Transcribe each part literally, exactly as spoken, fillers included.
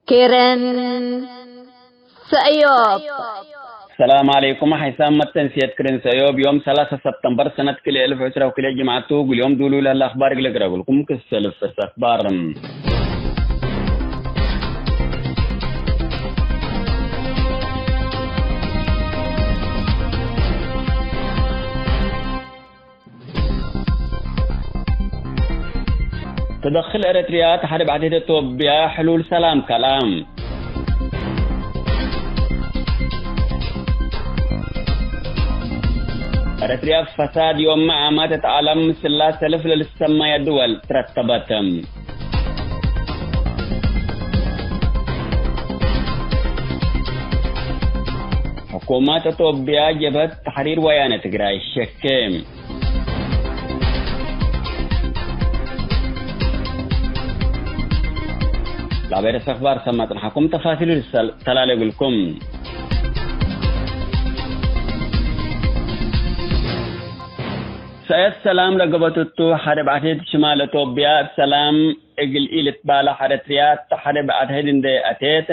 ክርን ሰእዮብ። ሰላም ዐለይኩም። ሐይሳም መተንስየት ክርን ሰእዮብ ዮም ሰላሳ ሰብተምበር ሰነት ክልኤ እልፍ ዕስራ ወክልኤ ጅምዐት ቱ። እግል ዮም ዱሉይ ለህለ አክባር እግል እቅረብልኩም ክሰልፍ እርስ አክባር። ተደክል ኤረትርያ ተሐርብ ዐቴት ቶብያ ሕሉል ሰላም ከላ። ኤረትርያ ፈሳድ ዮምመ ዓማት እት ዐለም ምስላ ሰልፍ ለልሰመየ ድወል ትረተበት። ሕኩመት ኢትዮጵያ ጀብሀት ተሕሪር ወያነ ትግራይ ሸኬ። ለአበርስ አክባር ሰመ ጽንሐኩም ተፋሲሉ ልሰል-፣ ተላሌ እግልኩም። ሰእየት ሰላም ለገበትቱ ሐርብ ዐቴት ሽማል ኢትዮጵያ እት ሰላም እግል ኢልትባለሕ ኤረትርያ እተ ሐርብ አድሕድ እንዴ አቴት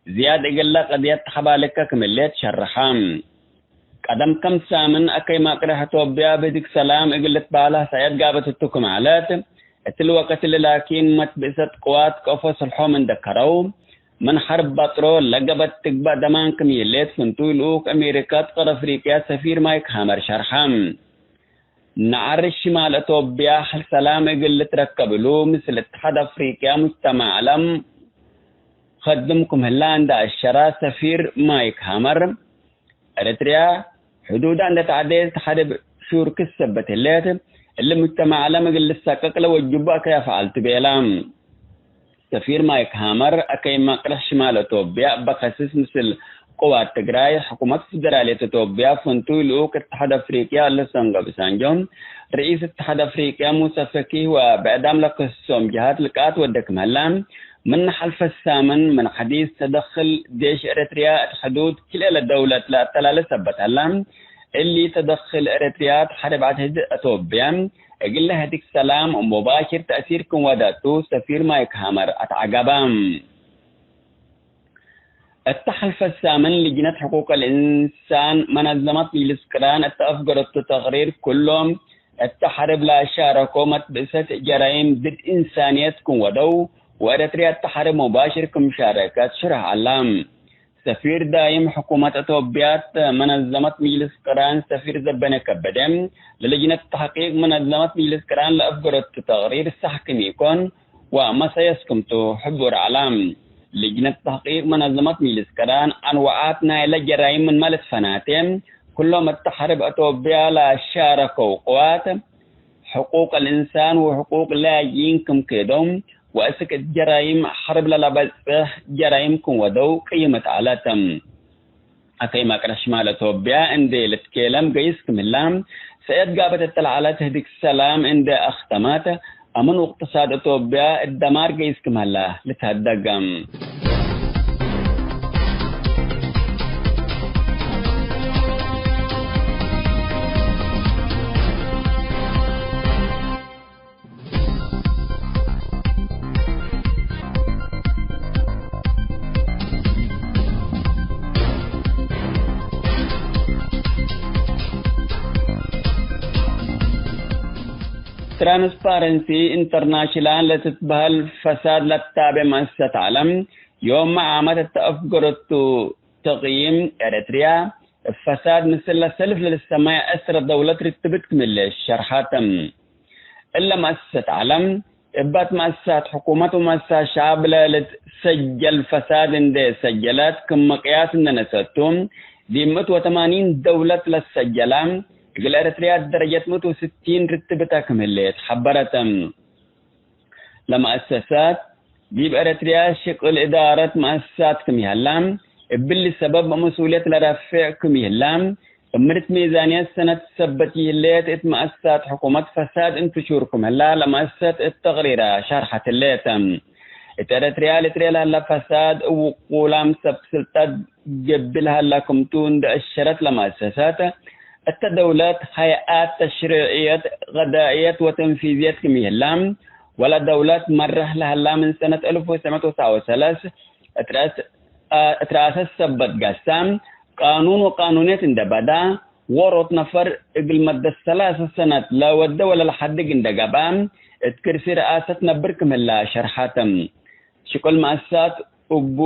ዝያድ እግለ ቅድየት ተሐባልከ ክምሌት ሸርሐ። ቀደም ከም ሳምን አከይ ማቅርሕ ቶብያ ብድግ ሰላም እግል ልትባላህ ሰእየት ጋበት እቱ ክም ዐለት፣ እትሊ ወቀትሊ ላኪን መትብእሰት ቅዋት ከፎ ስልሖም እንደ ከረው፣ ምን ሐርብ ባጥሮ ለገበት ትግባእ ደማን ክም ይህሌት ፍንቱይ ልኡክ አሜሪካ እት ቀር አፍሪቅያ ሰፊር ማይክ ሃመር ሸርሐ። ነዐር ሽማል አቶብያ ሐል ሰላም እግል ልትረከብ እሉ ምስል እትሓድ አፍሪቅያ ሙጅተማዕ ዐለም ከድም ክም ህላ እንደ አሸራ ሰፊር ማይክ ሃመር፣ ኤረትርያ ሕዱዳ እንደ ተዐዴት ሐርብ ሹር ክሰበት ህሌት፣ እሊ ሙጅተማዕ ዐለም እግል ልሰቀቅ ለወጅቡ አከይ አፍዓል ቱ ቤላ። ሰፊር ማይክ ሃመር፣ አከይ መቅርሕ ሽማል አቶብያ፣ በከስስ ምስል ቅዋት ትግራይ፣ ሕኩመት ፍደራልየት አቶብያ፣ ፍንቱይ ልኡክ እትሓድ አፍሪቅያ ኦሉሰንጎ ኦባሳንጆ፣ ርኢስ እትሓድ አፍሪቅያ ሙሰ ፈኪህ ወብዕዳም ለክህሶም ጀሃት ልቃት ወደ ክም ሀላ፣ ምን ሐልፈ ሳምን ምን ሐዲስ ተደክል ዴሽ ኤረትርያ እት ሕዱድ ክልኤ ለደውለት ለአተላለ ሰበት ሀላ፣ እሊ ተደክል ኤረትርያ እት ሐርብ ዐድ ህድ አቶብያ፣ እግለ ህድግ ሰላም ሙባሽር ተእሲር ክም ወደቱ ሰፊር ማይክ ሃመር አትዐገበ። እተ ሐልፈ ሳምን ልጅነት ሕቁቅ አልእንሳን መነዘመት ምጅልስ ቅራን እተ አፍገረቱ ተቅሪር፣ ኩሎም እተ ሐርብ ለአሻረኮ መትብእሰት ጀራይም ድድ እንሳንየት ክም ወደው፣ ወኤረትርያ እተ ሐርብ ሙባሽር ክም ሻረከት ሽርሕ ዐላ። ሰፊር ዳይም ሕኩመት አቶብያ እት መነዘመት ምጅልስ ቅራን ሰፊር ዘበነ ከበደ፣ ለልጅነት ተሕቂቅ መነዘመት ምጅልስ ቅራን ለአፍገረቱ ተቅሪር ሰሕ ክም ኢኮን ወመሰየስ ክምቱ ሕቡር ዐላ። ልጅነት ተሕቂቅ መነዘመት ምጅልስ ቅራን አንዋዓት ናይለ ጀራይም ምንመ ልትፈናቴ፣ ኩሎም እት ሐርብ አቶብያ ለአሻረከው ቅዋት ሕቁቅ አልእንሳን ወሕቁቅ ላጅኢን ክም ኬዶም፣ ወእስክ እት ጀራይም ሐርብ ለለበጽሕ ጀራይም ክም ወደው ቅይመት ዐለት። አከይ መቅርሕ ሽማል አቶብያ እንዴ ልትኬለም ገይስ ክም ህላ፣ ሰእየት ጋበት እተ ለዐለት ህድግ ሰላም እንዴ አክተመት፣ አምን ወእቅትሳድ አቶብያ እት ደማር ገይስ ክም ሀላ ልትሀደግ። ትራንስፓረንሲ ኢንተርናሽናል ለትትበህል ፈሳድ ለትታቤ መአሰሰት ዐለም፣ ዮም ዓመት እተ አፍገረቱ ተቅይም፣ ኤረትርያ እብ ፈሳድ ምስል ለሰልፍ ለልሰመየ ዐስር ደውለት ርትብት ክምለ ሸርሐት። እለ መአሰሰት ዐለም፣ እባት መአሰሳት ሕኩመት ወመአሰሳት ሸዐብ ለልትሰጀል ፈሳድ እንዴ ሰጀለት፣ ክም መቅያስ እንዴ ነሰቱ፣ ዲብ ምእት ወተማኒን ደውለት ለትሰጀላ፣ እግል ኤረትርያ ደረጀት ምእት ወስቲን ርትብተ ክም ህሌት ሐበረት። ለመአሰሳት፣ ዲብ ኤረትርያ ሽቅል እዳረት መአሰሳት ክም ይሀላ፣ እብሊ ሰበብ መስኡልየት ለረፍዕ ክም ይህላ፣ እምርት ሚዛንየት ሰነት ሰበት ይህሌት እት መአሰሳት ሕኩመት ፈሳድ እንትሹር ክም ህላ ለመአሰሰት እት ተቅሪራ ሸርሐት ህሌት። እት ኤረትርያ ልትርኤ ለሀላ ፈሳድ እብ ውቁላም ሰብ ስልጠት ገብእ ለሀላ ክምቱ እንዴ አሸረት ለመአሰሰት፣ እተ ደውለት ሀይአት ተሽሪዕየት፣ ቀዳእየት ወተንፊዝየት ክም ይህላ፣ ወለ ደውለት መርሕ ለሀላ ምን ሰነት አልፍ ወትስዕ ምእት ወትስዓ ወሰለስ እት ረአስ፣ እት ረአሰ ሰበት ገሰ፣ ቃኑን ወቃኑንየት እንደ በዳ፣ ዎሮት ነፈር እግል መደት ሰላሰ ሰነት ለወደ ወለለሐድግ እንደ ገብአ፣ እት ክርሲ ረአሰት ነብር ክም ህላ ሸርሐት። ሽቅል መአሳት እቡ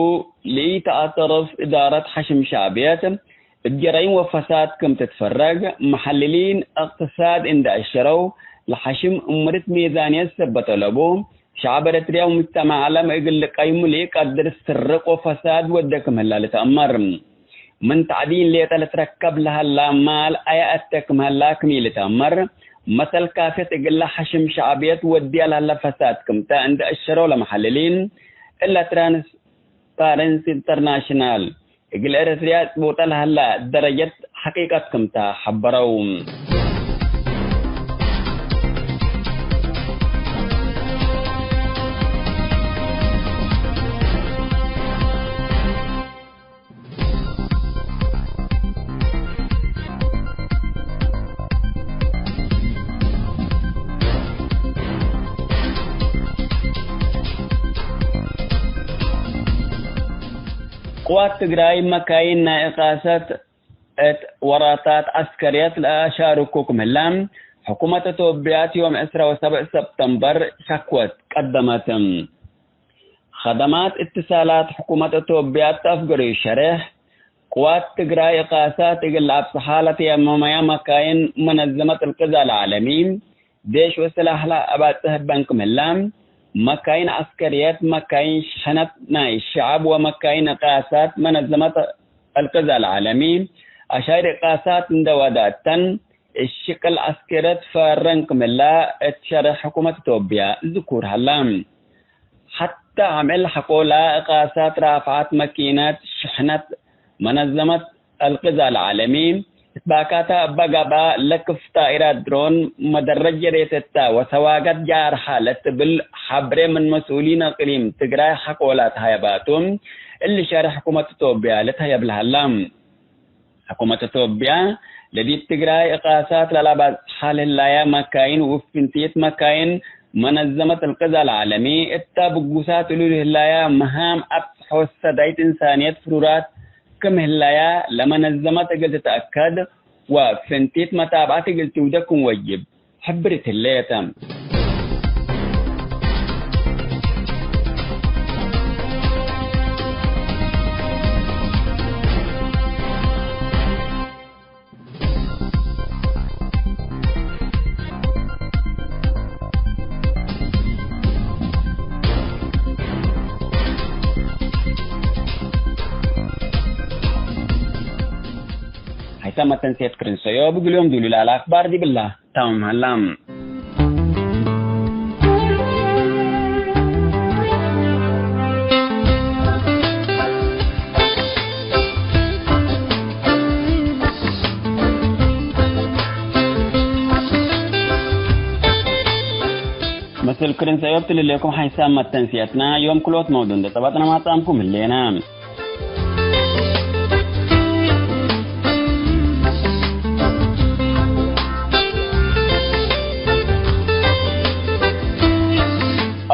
ለኢተአተርፍ እዳረት ሐሽም ሸዕብየት፣ እብ ጀራይም ወፈሳድ ክም ትትፈረግ፣ መሐልሊን እቅትሳድ እንደ አሸረው፣ ለሐሽም እምርት ሜዛንየት ሰበት አለቡ፣ ሸዐብ ኤረትርያ ወሙጅተመዕ ዐለም እግል ልቀይሙ ለኢቀድር ስርቅ ወፈሳድ ወደ ክም ህላ ልትአመር። ምን ተዕዲን ሌጠ ልትረከብ ለሀላ ማል አየ አተ ክም ሀላ ክም ኢልትአመር፣ መሰል ካፍየት እግለ ሐሽም ሸዕብየት ወድያ ለሀለ ፈሳድ ክምተ እንዴ አሸረው ለመሐልሊን፣ እለ ትራንስፓረንሲ ኢንተርናሽናል እግል ኤረትርያ ጽቡጠ ለሀላ ደረጀት ሐቂቀት ክምተ ሐበረው። ቅዋት ትግራይ መካይን ናይ እቃሰት እት ወራታት ዐስከርየት ለአሻርኩ ክም ህለ፣ ሕኩመት ኢትዮጵያ ዮም ዕስራ ወሰብዕ ሰብተምበር ሸክወት ቀደመት። ኸደማት እትሳላት ሕኩመት ኢትዮጵያ እት አፍገረዩ ሸሬሕ፣ ቅዋት ትግራይ እቃሳት እግል ለአብጽሓ ለተየመመያ መካይን መነዘመት እልቅዛ ለዓለሚ፣ ዴሽ ወስላሕ ለአባጽሕ በን ክም ህለ፣ መካይን ዐስከርየት፣ መካይን ሸሕነት ናይ ሸዐብ ወመካይን እቃሳት መነዘመት እልቅዛ ለዓለሚ፣ አሻይር እቃሳት እንደ ወደ እተን፣ እት ሽቅል ዐስከርየት ፈረን ክም ህላ እት ሸሬሕ ሕኩመት ኢትዮጵያ ዝኩር ሀላ። ሐተ አምዕል ሐቆላ እቃሳት ራፍዓት መኪነት ሽሕነት መነዘመት አልቅዛ ለዓለሚ፣ እት ባካታ እበ ገብአ ለክፍ ጣኢራት ድሮን መደረጀ ሬተታ ወሰዋገት ጃርሐ ለትብል ሐብሬ ምን መስኡሊን እቅሊም ትግራይ ሐቆላ ተሀየባቱ፣ እሊ ሸሬሕ ሕኩመት ኢትዮጵያ ልትሀየብ ለሀላ። ሕኩመት ኢትዮጵያ፣ ለዲብ ትግራይ እቃሳት ለለአባጽሓ ለህላያ መካይን ወፍንቲት መካይን መነዘመት እልቅዛ ለዓለሚ፣ እታ ብጉሳት እሉ ለህላያ መሃም አብጽሖ ሰዳይት እንሳንየት ፍሩራት ክም ህላያ ለመነዘመት እግል ትትአከድ ወፍንቲት መታብዐት እግል ትውደ ክም ወጅብ። ሕብርት ህሌት። ሀይታ መተንሴት ክርን ሰዮ ብግልዮም ዱሉል አለ አክባር ዲብላ። ታምም ሀላ። ምስል ክርን ሰዮብ ትልሌኩም ሐይሳም መተንስየትና ዮም ክሎት መውዱ እንደ ጸባጥና ማጻምኩም ህሌና።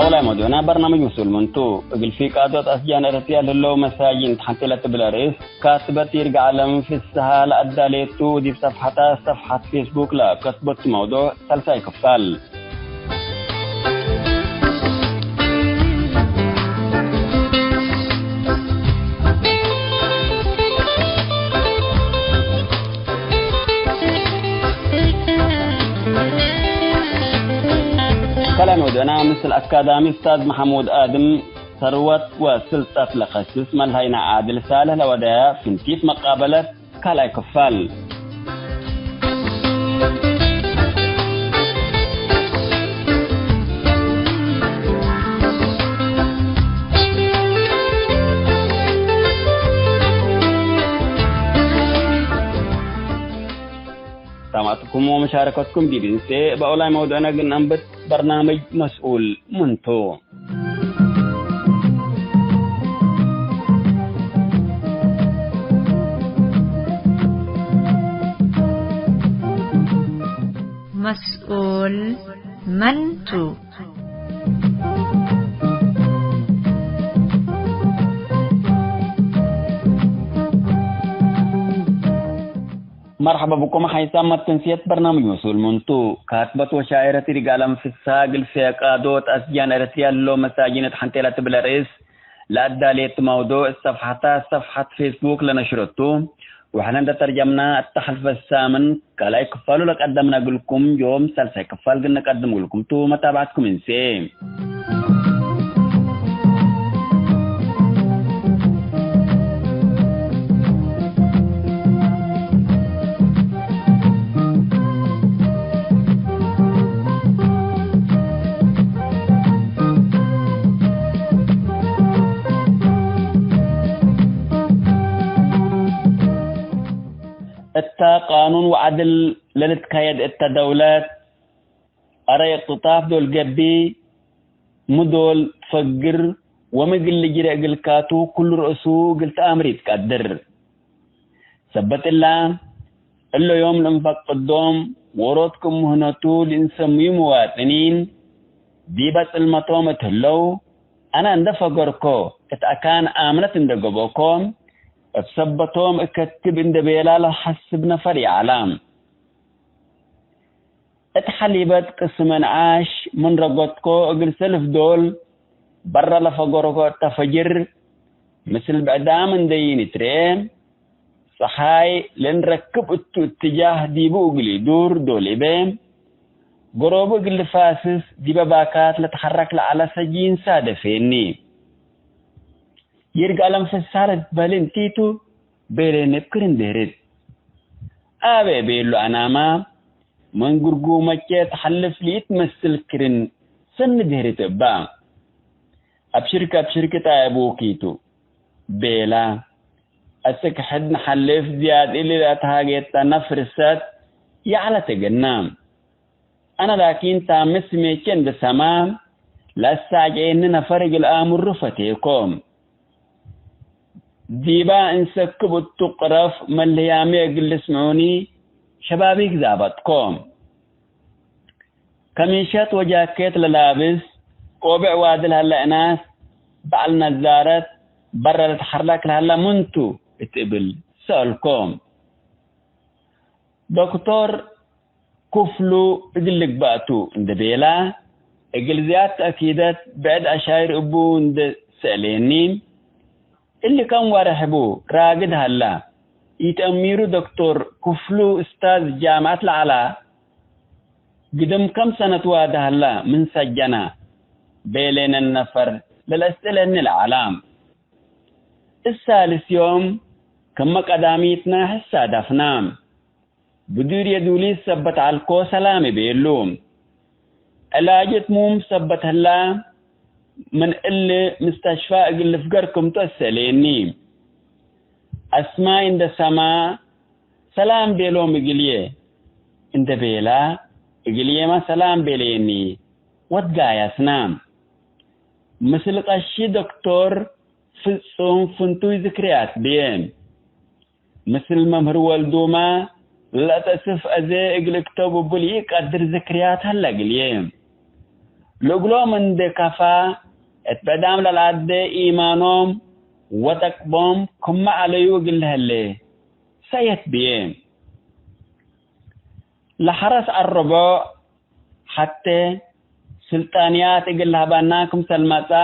አውላይ መውዱዕና በርናምጅ መስኡል ምንቱ፣ እግል ፊቃዶት አስጃን ኤረትርያ ለህለው መሳጅን ተሐንቴ ለትብል አርእስ፣ ካትበት ይርጋ ዐለም ፍስሃ ለአዳሌቱ ዲብ ሰፍሐታ፣ ሰፍሐት ፌስቡክ ለከትበቱ መውዱዕ ሳልሳይ ክፋል። ካልኣይ መውዱዕና፣ ምስል አካዳሚ እስታዝ መሐሙድ አድም፣ ሰርወት ወስልጠት ለከስስ መልሀይና ዓድል ሳልሕ ለወደያ ፍንቲት መቃበለት ካልኣይ ክፋል። ሰማዕትኩም ወመሻረከትኩም ዲብ እንሴ፣ እብ አውላይ መውዱዕነ እግል ነአንብት በርናምጅ መስኡል ምንቱ። መስኡል መንቱ። መርሐበ ብኩም ሐይሳም መትንስየት በርናምጅ መስኡል ምንቱ። ካትበት ወሻዕረት ይርጋለም ፍስሐ እግል ፌቃዶት አስጃን ኤረትርያ ለህለው መሳጂን እት ሐንቴ ለትብል ርእስ ለአዳሌት መውዱዕ እት ሰፍሐታ ሰፍሐት ፌስቡክ ለነሽረቱ ወሕነ እንደ ተርጀምና እት ሐልፈ ሳምን ካልኣይ ክፋሉ ለቀደምነ እግልኩም ዮም ሳልሳይ ክፋል እግል ንቀድም እግልኩም ቱ። መታብዐትኩም እንሴ። እተ ቃኑን ወዐድል ለልትካየድ እተ ደውለት፣ አረ እቅትጣፍ ዶል ገብእ፣ ሚ ዶል ትፈግር ወሚ እግል ልጅሬ እግልካቱ፣ ኩሉ ረእሱ እግል ተአምር ኢትቀድር። ሰበት እላ፣ እለ ዮም ለእንፈቅዶም ዎሮት ክም ምህነቱ ለእንሰምዩ መዋጥኒን፣ ዲበ ጽልመቶም እት ህለው፣ አነ እንደ ፈገርኮ እት አካን አምነት እንደ ገብኦኮ፣ እብ ሰበቶም እከትብ እንደ ቤላ ለሐስብ ነፈር ይዐላ። እት ሐሊበት ቅስመ ነዓሽ ምን ረገጥኮ እግል ሰልፍ ዶል በረ ለፈገርኮ እተ ፈጅር ምስል ብዕዳም እንደ ኢንትርኤ፣ ጸሓይ ለእንረክብ እቱ እትጃህ ዲቡ እግል ኢዱር ዶል እበ፣ ገሮቡ እግል ልፋስስ ዲበ ባካት ለትሐረክ ለዐለ ሰጂን ሳደፌኒ። ይርጋለም ፍስሐ ለትትበህል እንቲቱ ቤሌ ነብ ክርን ድህርት። አቤ ቤሉ አናማ ምን ግርጉመቼ ተሐልፍ ለኢትመስል ክርን ሰኒ ድህርት እባ። አብሽርክ አብሽርክ ጣየቡኪቱ ቤላ። አስክ ሕድ ነሐልፍ ዝያድ እሊ ለአትሃጌተነ ፍርሰት ይዐለት እግልና። አነ ላኪን ታምስ ሜቼ እንደ ሰማ ለአሳቄኒ ነፈር እግል አምሩ ፈቴኮ። ዲባ እንሰክብ እቱ ቅረፍ መለያሜ እግል ልስምዑኒ ሸባቢክ ዛበጥኮ። ከሚሸት ወጃኬት ለላብስ ቆብዕ ዋዲ ለሀለ እናስ በዐል ነዛረት በረ ልትሐረክ ለሀለ ምንቱ እት እብል ሰአልኮ። ዶክቶር ክፍሉ እግል ልግባእ ቱ እንዴ ቤላ፣ እግል ዝያድ ተእኪደት ብዕድ አሻይር እቡ እንዴ ሰአሌኒ፣ እሊ ከም ወርሕ እቡ ራግድ ሀላ። ኢተአሚሩ ዶክቶር ክፍሉ እስታዝ ጃምዐት ለዐላ፣ ግድም ከም ሰነት ዋዲ ሀላ ምን ሰጀና፣ ቤሌነ ነፈር ለለአስእለኒ ለዐላ። እት ሳልስ ዮም ክመ ቀዳሚትነ ሕሳዳፍና። ብዱር የዱሊት ሰበት ዐልኮ ሰላም እቤሉ። ዕላጅ እት ሙም ሰበት ህላ፣ ምን እሊ ምስተሽፋ እግል ልፍገር ክምቱ አሰእሌኒ። አስማይ እንደ ሰማ፣ ሰላም ቤሎም እግልዬ እንደ ቤላ፣ እግልዬመ ሰላም ቤሌኒ። ወትጋያስና። ምስል ቀሺ ዶክቶር ፍጹም ፍንቱይ ዝክርያት ብዬ። ምስል መምህር ወልዱመ ለለአተስፍ አዜ እግል እክተብ እቡ ለኢቀድር ዝክርያት ሀለ እግልዬ። ለእግሎም እንዴ ከፋ፣ እት ብዕዳም ለለአዴ ኢማኖም ወጠቅቦም ክመ ዐለዩ እግል ለሀሌ ሰየት ብዬ። ለሐረስ አርቦዕ ሐቴ ስልጣንያት እግል ለሀባና ክምሰል መጽአ፣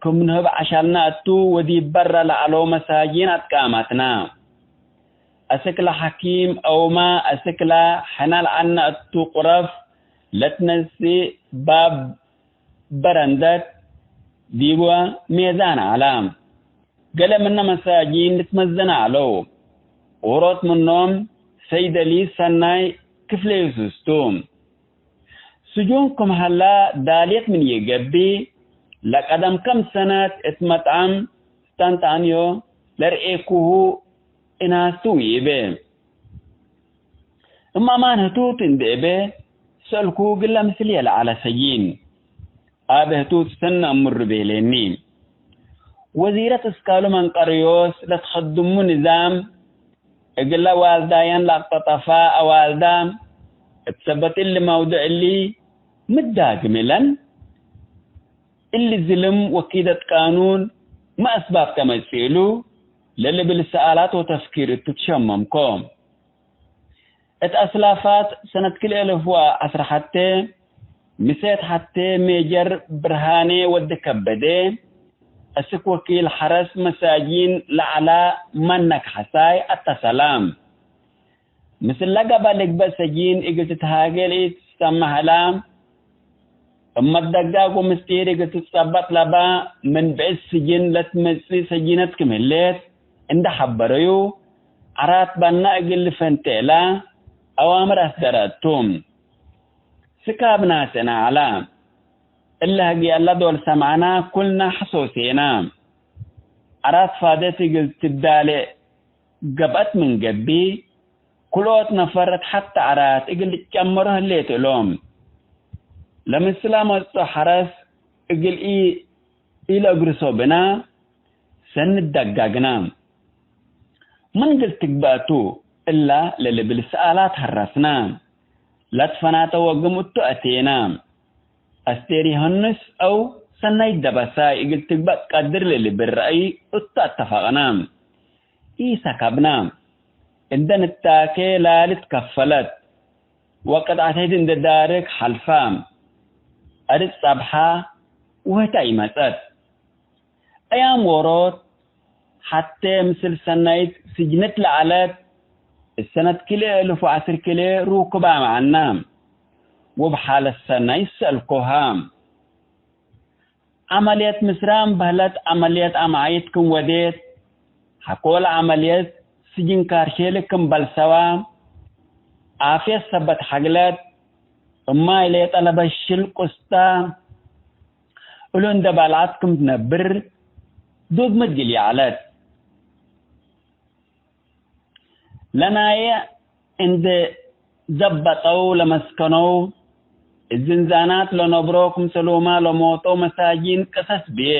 ክም ንህብ ዐሻልና እቱ ወዲብ በረ ለዐለው መሳጂን አትቃማትና። አስክ ለሐኪም አውመ አስክ ለሐናል ዐነ እቱ ቁረፍ ለትነስእ ባብ በረንደት ዲብወ ሜዛን ዐላ። ገሌ ምነ መሳጂን ልትመዘነ ዐለው። ዎሮት ምኖም ሰይደሊ ሰናይ ክፍሌዩስስ ቱ። ስጁን ክም ሀላ ዳልየት ምን ይገብእ፣ ለቀደም ከም ሰነት እት መጥዐም ስታንታንዮ ለርኤኩሁ እናስ ቱ ይእቤ። እማማን ህቱት እንዴ እቤ ሰእልኩ፣ ግለ ምስልዬ ለዐለ ሰጂን። አበ ህቱት ሰነ እምሩ ቤሌኒ። ወዚረት እስካሉ መንቀርዮስ ለትኸድሙ ንዛም፣ እግለ ዋልዳየን ለአቅጠጠፋ አዋልዳ፣ እት ሰበት እሊ መውድዕ እሊ ምዳግም እለን፣ እሊ ዝልም ወኪደት ቃኑን ሚ አስባብ ተመጽእ እሉ ለልብል ሰኣላት ወተፍኪር እቱ ትሸመምኮ። እት አስላፋት ሰነት ክልኤ እልፍ ወዐስር ሐቴ፣ ምሴት ሐቴ ሜጀር ብርሃኔ ወዲ ከበዴ፣ እስክ ወኪል ሐረስ መሳጂን ለዐላ መነክ ሐሳይ አተሰላ። ምስለ ገብአ ልግበእ ሰጂን እግል ትትሃጌ ለኢትሰመ ሀላ። እመ ደጋግ ወምስጢር እግል ትትጸበጥ ለባ ምን ብዕድ ስጅን ለትመጽእ ሰጂነት ክም ህሌት እንደ ሐበረዩ፣ ዐራት ባና እግል ልፈንቴ እላ አዋምር አስደረ እቱ። ስካብ ናስእነ ዐላ። እለ ህግየለ ዶል ሰምዐና ኩልነ ሐሶሴነ። ዐራት ፋደት እግል ትዳሌ ገብአት ምን ገብእ፣ ክልኦት ነፈር እት ሐተ ዐራት እግል ልትጨመሮ ህሌት እሎም። ለምስለ መጽኦ ሐረስ እግል ኢ-፣ ኢለአግርሶ ብነ፣ ሰኒ ደጋግነ። ምን እግል ትግበእ ቱ እላ ለልብል ሰኣላት ሀረስነ። ለትፈናተ ወግም እቱ አቴነ። አስቴር ዮሐንስ አው ሰናይት ደበሳይ እግል ትግበእ ቀድር ለልብል ረአይ እቱ አተፈቅነ። ኢሰከብነ። እንደ ንታኬ ላሊ ትከፈለት ወቅጣቴት እንደ ዳርግ ሐልፋ። አርድ ጸብሐ ወህተ ኢመጸት። አያም ዎሮት ሐቴ ምስል ሰናይት ስጅነት ለዐለት፣ እሰነት ክልኤ እልፍ ወዐስር ክልኤ ሩክባመ ዐልነ። ወእብ ሓለት ሰናይት ሰአልኮሃ። ዐመልየት ምስራም በህለት ዐመልየት አምዓይት ክም ወዴት፣ ሐቆለ ዐመልየት ስጅን ካርሼሊ ክም በልሰዋ፣ ዓፍየት ሰበት ሐግለት፣ እማይ ሌጠ ለበሽል ቁስታ፣ እሉ እንደ ባልዓት ክም ትነብር ዱብ ምድግል ይዐለት። ለናየ እንደ ዘበጠው ለመስከነው፣ እዝንዛናት ለነብሮ ክምሰሉማ ለሞተው መሳጂን ቅሰስ ብዬ።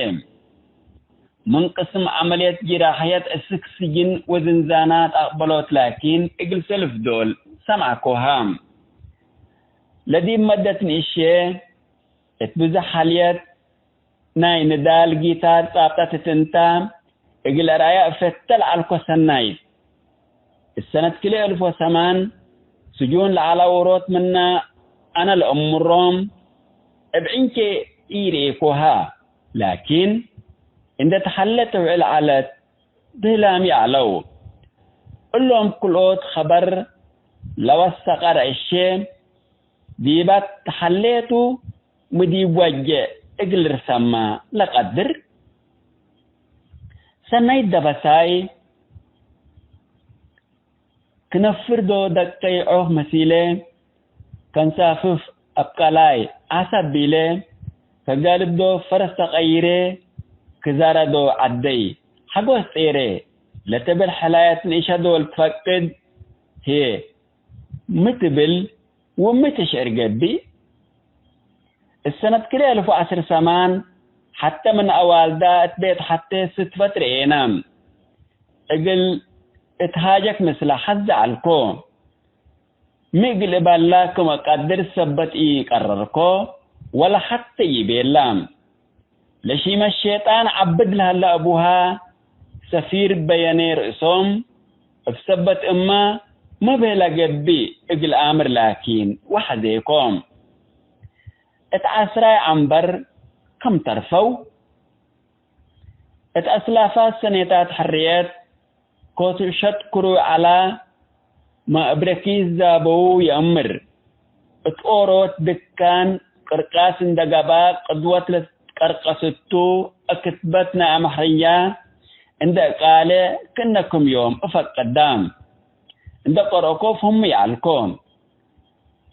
ምን ቅስም ዐመልየት ጅራሕየት እስክ ስጅን ወዝንዛናት አቅበሎት ላኪን እግል ሰልፍ ዶል ሰምዐኮሃ። ለዲብ መደት ንእሼ እት ብዘሕ ሐልየት ናይ ንዳል ጊታር ጻብጠት እት እንታ፣ እግል አርአያ እፈተ ለዐልኮ ሰናይት። እሰነት ክልኤ እልፍ ወሰማን ስጁን ለዐላ ዎሮት ምነ አነ ለእምሮም እብ ዕንቼ ኢርኤኮሃ፣ ላኪን እንደ ተሐለት ውዕል ዐለት ብህላም ይዐለው። እሎም ክልኦት ኸበር ለወሰቀ ረአሼ ዲባት ተሐሌቱ ምዲብ ወጄ እግል ርሰማ ለቀድር። ሰናይት ደበሳይ ክነፍር ዶ ደቀይ ዖፍ መሲለ፣ ከንሳፍፍ አብቀላይ አሰቢለ፣ ከጋልብ ዶ ፈረስ ተቀይሬ፣ ክዛረ ዶ ዐደይ ሐጎስ ጤሬ ለትብል ሕላየት ንእሸ ዶል ትፈቅድ ህዬ፣ ሚ ትብል ወሚ ትሽዕር ገብእ? እሰነት ክልኤ እልፍ ወዐስር ሰማን ሐተ ምን አዋልዳ እት ቤት ሐቴ ስትፈት ርኤነ። እግል እትሃጀክ ምስለ ሐዜ ዐልኮ። ሚ እግል እባላ ክም እቀድር ሰበት ኢቀረርኮ ወለ ሐቴ ኢቤላ። ለሺመት ሼጣን ዐብድ ለሀለ አቡሃ ሰፊር በየኔ ርእሶም እብ ሰበት እማ ሚ ብህለ ገብእ እግል አምር ላኪን ወሐዜኮ። እት ዐስራይ ዐንበር ክም ተርፈው እት አስላፋት ሰኔታት ሕርየት ኮቱ ሸት ክሩይ ዐላ፣ ሚ እብ ረኪስ ዛበዉ ይአምር። እት ኦሮት ድካን ቅርቃስ እንደ ገብአ ቅድወት ለትትቀርቀስ እቱ፣ እክትበት ናይ አምሐርኛ እንደ እቃሌ ክእነ ክም ዮም እፈቅዳ። እንደ ቀርአኮ ፍህሙ ይዐልኮ።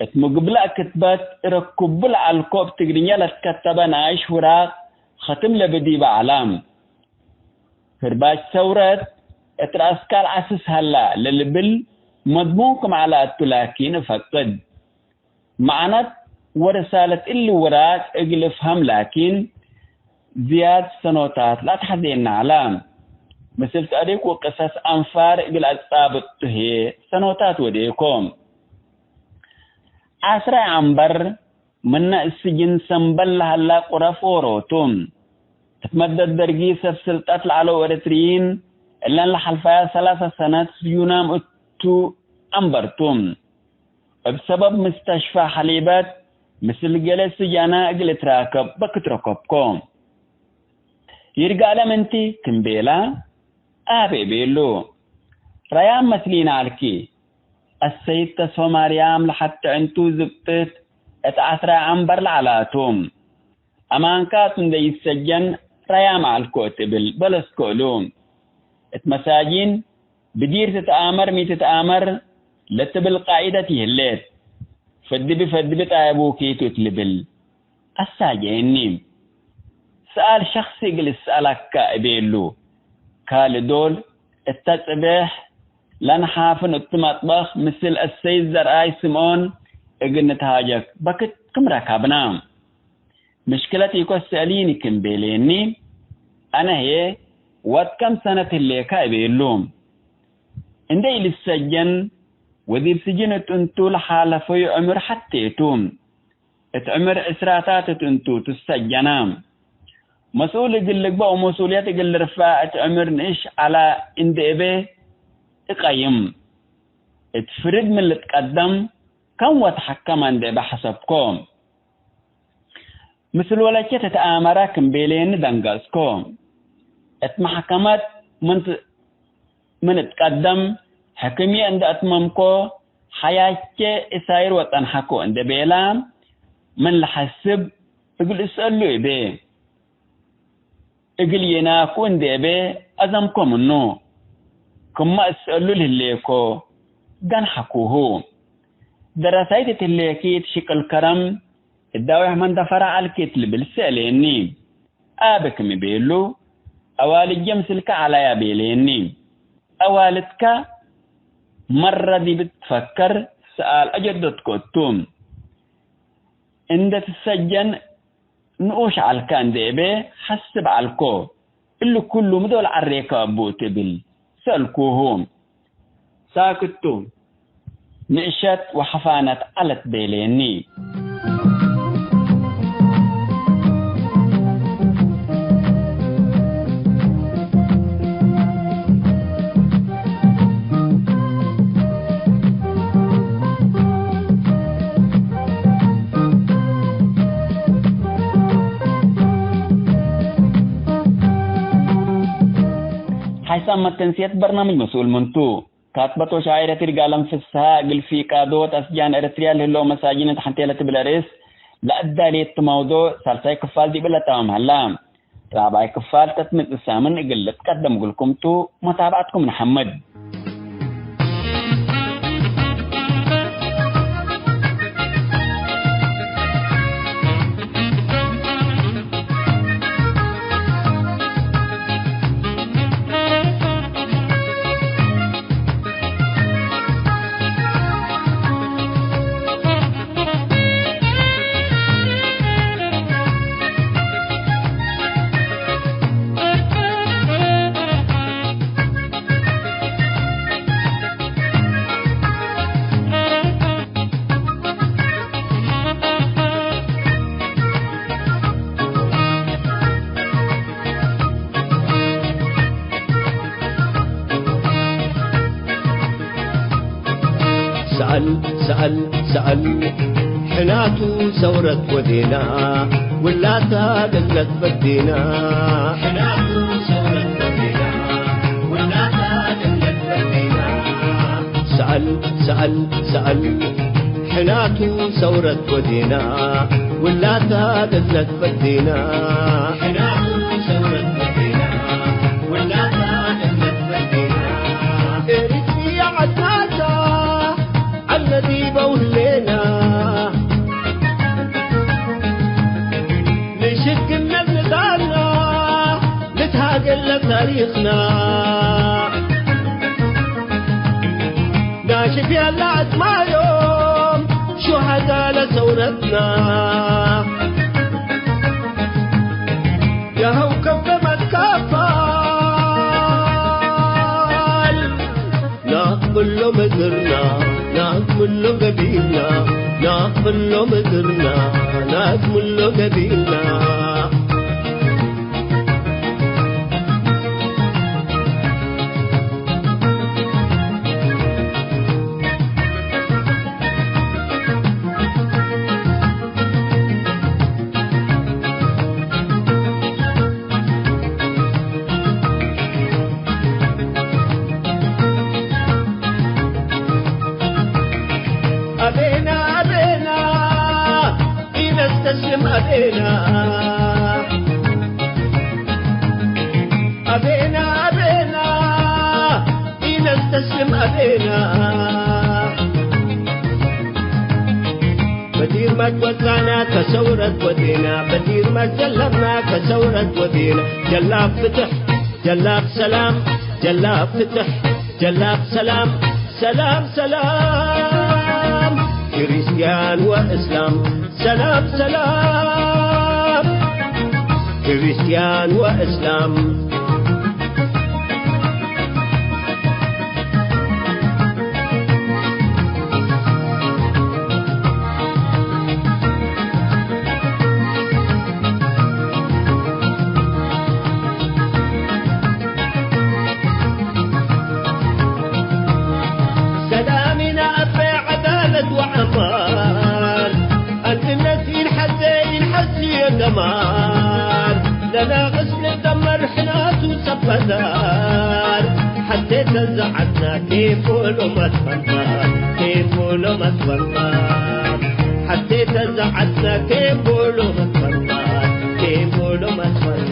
እት ምግብለ እክትበት እረክቡ ለዐልኮ እብ ትግርኛ ለትከተበ ነኣይሽ ውራቅ ኸትም ለብዲበ ዐላ። ህርባች ሰውረት እት ረአስካል ዐስስ ሀላ ለልብል መድሙን ክም ዐለ እቱ ላኪን እፈቅድ። መዕነት ወርሳለት እሊ ውራቅ እግል እፍሀም ላኪን ዝያድ ሰኖታት ለአትሐዜነ ዐለ። ምስል ተእሪክ ወቅሰስ አንፋር እግል አጻብጡ ህዬ ሰኖታት ወዴኮ። ዐስራይ ዐንበር ምነ እስጅን ሰምበል ለሀላ ቁረፍ ዎሮቱ። እት መደት ደርጊ ሰብ ስልጠት ለዐለው ኤረትርዪን፣ እለን ለሐልፈያ ሰላሰ ሰነት ስጁናም እቱ አንበርቱ። እብ ሰበብ ምስተሽፋ ሐሊበት ምስል ገሌ ስጃና እግል እትራከብ በክት ረከብኮ። ይርጋለም እንቲ ክም ቤላ፣ አቤ ቤሉ። ረያም መስሊነ ዐልኪ። አሰይድ ተስፎ ማርያም ለሐቴ ዕንቱ ዝብጥት እት ዐስራይ ዐንበር ለዐላቱ። አማንካቱ እንዴ ይሰጀን ረያም ዐልኮ እት እብል በለስኮ እሉ። እት መሳጂን ብዲር ትትአመር ሚ ትትአመር ለትብል ቃኢደት ይህሌት። ፈድቢ ፈድቢ ጣየቡኪቱ እት ልብል አሳጀየኒ። ሰኣል ሸክሲ እግል እስአለከ እቤሉ። ካልእ ዶል እተ ጽቤሕ ለንሓፍን እቱ መጥበኽ ምስል አሰይድ ዘርአይ ስምኦን እግል ንትሃጀክ በክት ክም ረከብና። ምሽክለት ኢኮ ሰአሊኒ ክም ቤሌኒ፣ አነ ህዬ ወድ ከም ሰነት ህሌከ እቤሉ። እንዴ ኢልትሰጀን ወዲብ ስጅን እት እንቱ ለሓለፈዩ ዕምር ሐቴ ቱ። እት ዕምር ዕስራታት እት እንቱ ትሰጀና። መስኡል እግል ልግበእ ወመስኡልየት እግል ልርፈዕ እት ዕምር ንእሽ ዐለ እንዴ እቤ እቀይም። እት ፍርድ ምን ልትቀደም ከም ወትሐከመ እንዴ እበ ሐሰብኮ። ምስል ወለቼ ትትአመረ ክም ቤሌኒ ደንገጽኮ። እት መሕከመት ምን ት-፣ ምን እትቀደም ሕክምዬ እንዴ አትመምኮ፣ ሐያቼ እሳይር ወጸንሐኮ እንዴ ቤላ ምን ለሐስብ እግል እስአሉ እቤ። እግል ዬናኩ እንዴ እቤ አዘምኮ ምኑ። ክመ እስአሉ ለህሌኮ ገንሐኩሁ። ደረሳይት እት ህሌኪት ሽቅል ከረም እዳዊሕ መንደፈረ ዐልኪት ልብል ሰአሌኒ። አበ ክም ቤሉ፣ አዋልጄ ምስልከ ዐለያ ቤሌኒ። አዋልድከ መረ ዲብ ትፈከር ሰኣል አጀደትኮ እቱ። እንዴ ትሰጀን ንኡሽ ዐልከ እንዴ እቤ ሐስብ ዐልኮ። እሊ ኩሉ ምዶል ዐሬከ እቡ እት እብል ሰአልኩሁ። ሳክቱ፣ ንእሸት ወሐፋነት ዐለት ቤሌኒ። ሓይሳም መተንስየት በርናምጅ መስኡል ምን ቱ? ካትበት ወሻዕረት ይርጋለም ፍስሃ እግል ፊቃዶት አስጃን ኤረትርያ ለህለው መሳጅን እት ሐንቴ ለትብል አርእስ ለአዳሌት መውዱዕ ሳልሳይ ክፋል ዲብ ለአታምም ሀላ። ራብዓይ ክፋል ተትመጽእ ሳምን እግል ልትቀደም እግልኩም ቱ። መታብዐትኩም ነሐምድ። ሰአል፣ ሰአል፣ ሰአል፣ ሕናቱ ሰውረት ወዴና፣ ውላታ ደለት በዴና። ሕናቱ ሰውረት ወዴና፣ ውላታ ደለት በዴና። ሰአል፣ ሰአል፣ ሰአል፣ ሕናቱ ሰውረት ወዴና፣ ውላታ ደለት በዴና። ሕናቱ ሰውረት ወዴና፣ ውላታ ደለት በዴና። ኤሪትሪያ ዐድናታ፣ ዐድነ ዲበ ውህሌና። ንሽግነት ንዳልና፣ ልትሃገል ለታሪኽና። ናሽፍ ያለ አጽማዮም ሹሃዳ ለሰውረትና። ያሀው ከበ መትካፋል ናቅብሎ ምድርና፣ ናቅብሎ ገቢና፣ ናቅብሎ ምድርና፣ ናቅብሎ ገቢና። አቤና በዲር መት ወጣና ከሰውረት ወዴና፣ በዲር መት ጀለብና ከሰውረት ወዴና። ጀላብ ፍትሕ፣ ጀላብ ሰላም፣ ጀላብ ፍትሕ፣ ጀላብ ሰላም፣ ሰላም ሰላም። ክርስቲያን ወእስላም ሰላም ሰላም፣ ክርስቲያን ወእስላም። ሰላሚና አበ ዐዳለት ወአማን፣ አንድነት ኢንሐዜ ኢንሐስዮ ደማር፣ ለናቅስ ልደመር ሕናቱ ሰበዳር፣ ሐቴ ተዘዐትና ኬፎ ሎመትፈንታ፣ ኬፎ ሎመትፈንታ፣ ሐቴ ተዘዐትና ኬፎ ሎመትፈንታ፣ ኬፎ ሎመትፈንታ።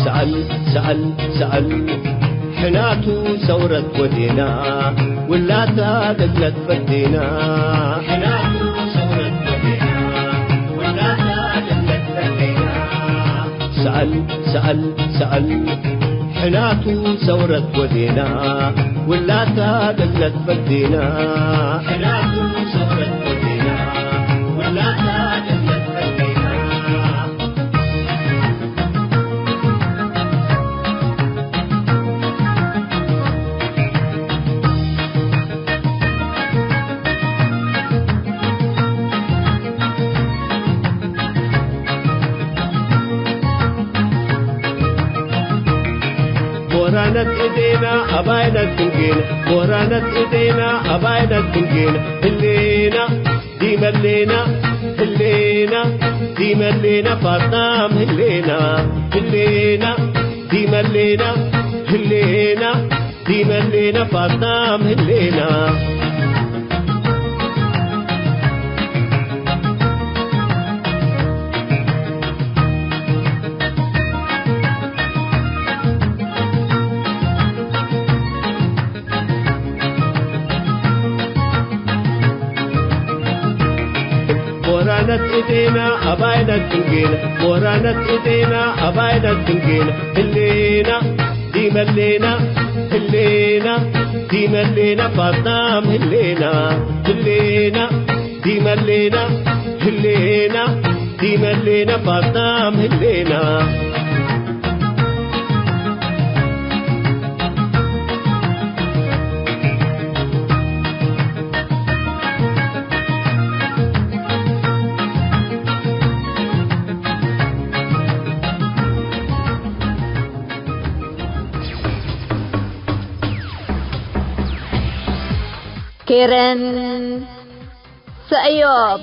ሰአል፣ ሰአል፣ ሰአል፣ ሕናቱ ሰውረት ወዴና፣ ውላታ ደግለት ፈዴና። ሕናቱ ሰውረት ወዴና፣ ውላታ ደግለት ፈዴና። ሰአል፣ ሰአል፣ ሰአል፣ ሕናቱ ሰውረት ወዴና፣ ውላታ ደግለት ፈዴና። ሕናቱ ሰውረት ወዴና፣ ውላታ ደግለት ፈዴና። ቦራነት እዴና አባይነት ፍንጌን፣ ቦራነት እዴና አባይነት ፍንጌን፣ ህሌና ዲመሌና፣ ህሌና ዲመሌና፣ ፋጣም ህሌና፣ ህሌና ዲመሌና፣ ህሌና ዲመሌና፣ ፋጣም ህሌና። ቦራነት እዴና አባይነት ፍንጌን፣ ቦራነት እዴና አባይነት ፍንጌን፣ ህሌና ዲመሌና፣ ህሌና ዲመሌና፣ ፋጣም ህሌና፣ ህሌና ዲመሌና፣ ህሌና ዲመሌና፣ ፋጣም ህሌና። ኬረን ሰእዮብ።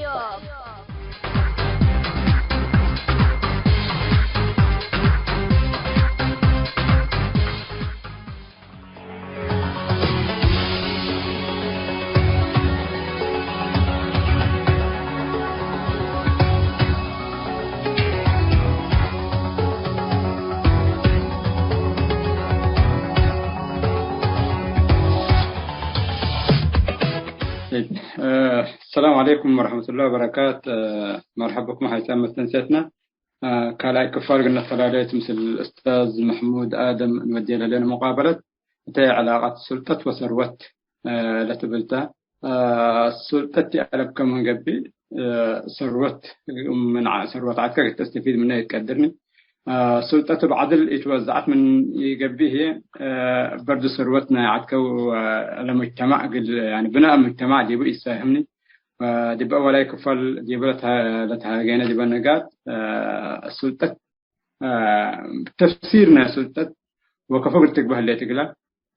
ሰላም ዐለይኩም ወረሕመቱላሂ ወበረካት። መርሐብ ብኩም ሐይሳም መስተንሴትና። ካልኣይ ክፋል እግል ነተላሌ እት ምስል ኡስታዝ መሕሙድ ኣደም እንወዴ ለህሌነ ሙቃበለት እተ ዐላቀት ሱልጠት ወሰርወት ለትብል ተ። ሱልጠት ይአለብከ ምን ገብእ፣ ሰርወት ምን ሰርወት ዐድከ እግል ተስተፊድ ምነ ኢትቀድርኒ። አ፣ ሱልጠት እብ ዐድል ኢትወዘዐት ምን ኢገብእ ህዬ፣ አ፣ በርድ ሰርወት ናይ ዐድከ ወለሙጅተማዕ እግል፣ ያኒ፣ ብናእ ሙጅተማዕ ዲቡ ኢሳህምኒ። ወዲብ አወላይ ክፋል ዲቡ ለተ-፣ ለተሃጌነ ዲበ ነጋት፣ አ፣ ሱልጠት፣ አ፣ ተፍሲር ናይ ሱልጠት ወከፎ እግል ትግበእ ህሌት እግላ፣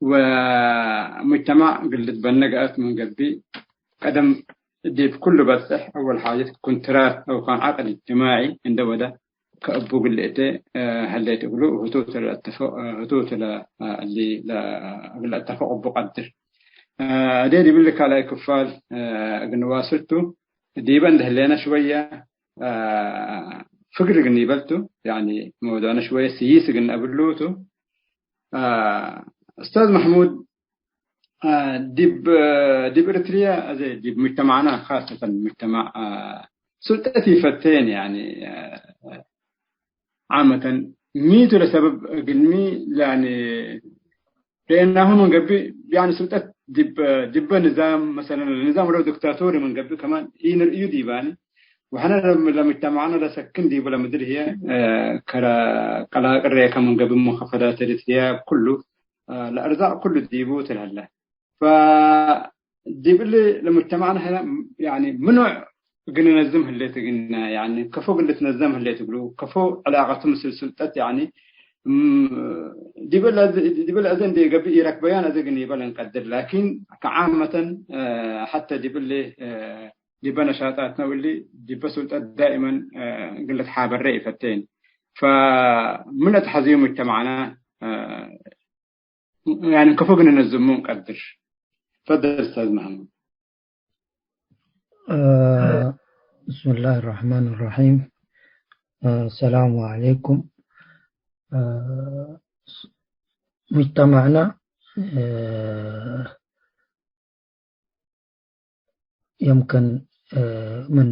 ወሙጅተማዕ እግል ልትበነ ገአት ምን ገብእ፣ ቀደም ዲብ ኩሉ በጽሕ አወል ሓጀት ኩንትራት አው ካን ዐቅድ እጅትማዒ እንደ ወደ፣ ከእቡ እግል ልእቴ፣ እ፣ ህሌት እግሉ፣ ህቱ እተ ለአተፈ-፣ ህቱ እተ ለ-፣ እሊ ለ-፣ እግል ለአተፈቅ እቡ ቀድር። እ፣ እዴ ዲብሊ ካልኣይ ክፋል፣ እ፣ እግል ንዋስል ቱ፣ ዲበ እንደ ህሌነ ሽወየ፣ እ፣ ፍግር እግል ኒበል ቱ፣ ያኒ መውዱዕነ ሽወየ ስይስ እግል ነአብሉ ቱ። እ፣ ኡስታዝ መሕሙድ፣ አ፣ ዲብ፣ ዲብ ኤሪትርያ አዜ ዲብ ሙጅተማዕና፣ ካሰተን ሙጅተማዕ፣ አ፣ ሱልጠት ኢፈቴን፣ ያኒ፣ አ፣ ዓመተን ሚቱ ለሰበብ እግልሚ፣ ያኒ፣ ርኤናሁ ምን ገብእ፣ ያኒ፣ ሱልጠት ዲብ፣ ዲበ ንዛም፣ መሰለን፣ ንዛም ወለው ዲክታቶሪ ምን ገብእ ከማን ኢንርእዩ ዲባኒ፣ ወሐነ ለም-፣ ለሙጅተማዕና ለሰክን ዲቡ ለምድር ህዬ፣ አ፣ ከረ ቀላቅሬ ከምን ገብእ፣ ሙንከፈዳት ኤሪትርያ ኩሉ፣ አ፣ ለአርዛቅ ኩሉ ዲቡ ትልሀለ። ፈዲብ እሊ ለሙጅተማዕና ህለ፣ ያኒ፣ ምኑዕ እግል ነዝም ህሌት እግልነ፣ ያኒ፣ ከፎ እግል ልትነዘም ህሌት እግሉ፣ ከፎ ዕላቀቱ ምስል ሱልጠት፣ ያኒ፣ እም፣ ዲብ እለ፣ ዲብ እለ አዜ እንዴ ገብእ ኢረክበያን አዜ እግል ኒበል እንቀድር። ላኪን ከዓመተን፣ አ፣ ሐተ ዲብ እሊ፣ አ፣ ዲበ ነሻጣትነ ወእሊ ዲበ ሱልጠት ዳኢመን፣ አ፣ እግል ልትሓበረ ኢፈቴን። ፈምን ለትሐዝዩ ሙጅተማዕና፣ አ፣ ያኒ ከፎ እግል ነነዝሙ እንቀድር። ተፈደል ኡስታዝ መሐመድ። አ፣ ብስምላህ ረሕማን ረሒም። አ፣ ሰላሙ ዐለይኩም። አ፣ ሙጅተማዕና፣ አ፣ የምክን፣ እ፣ ምን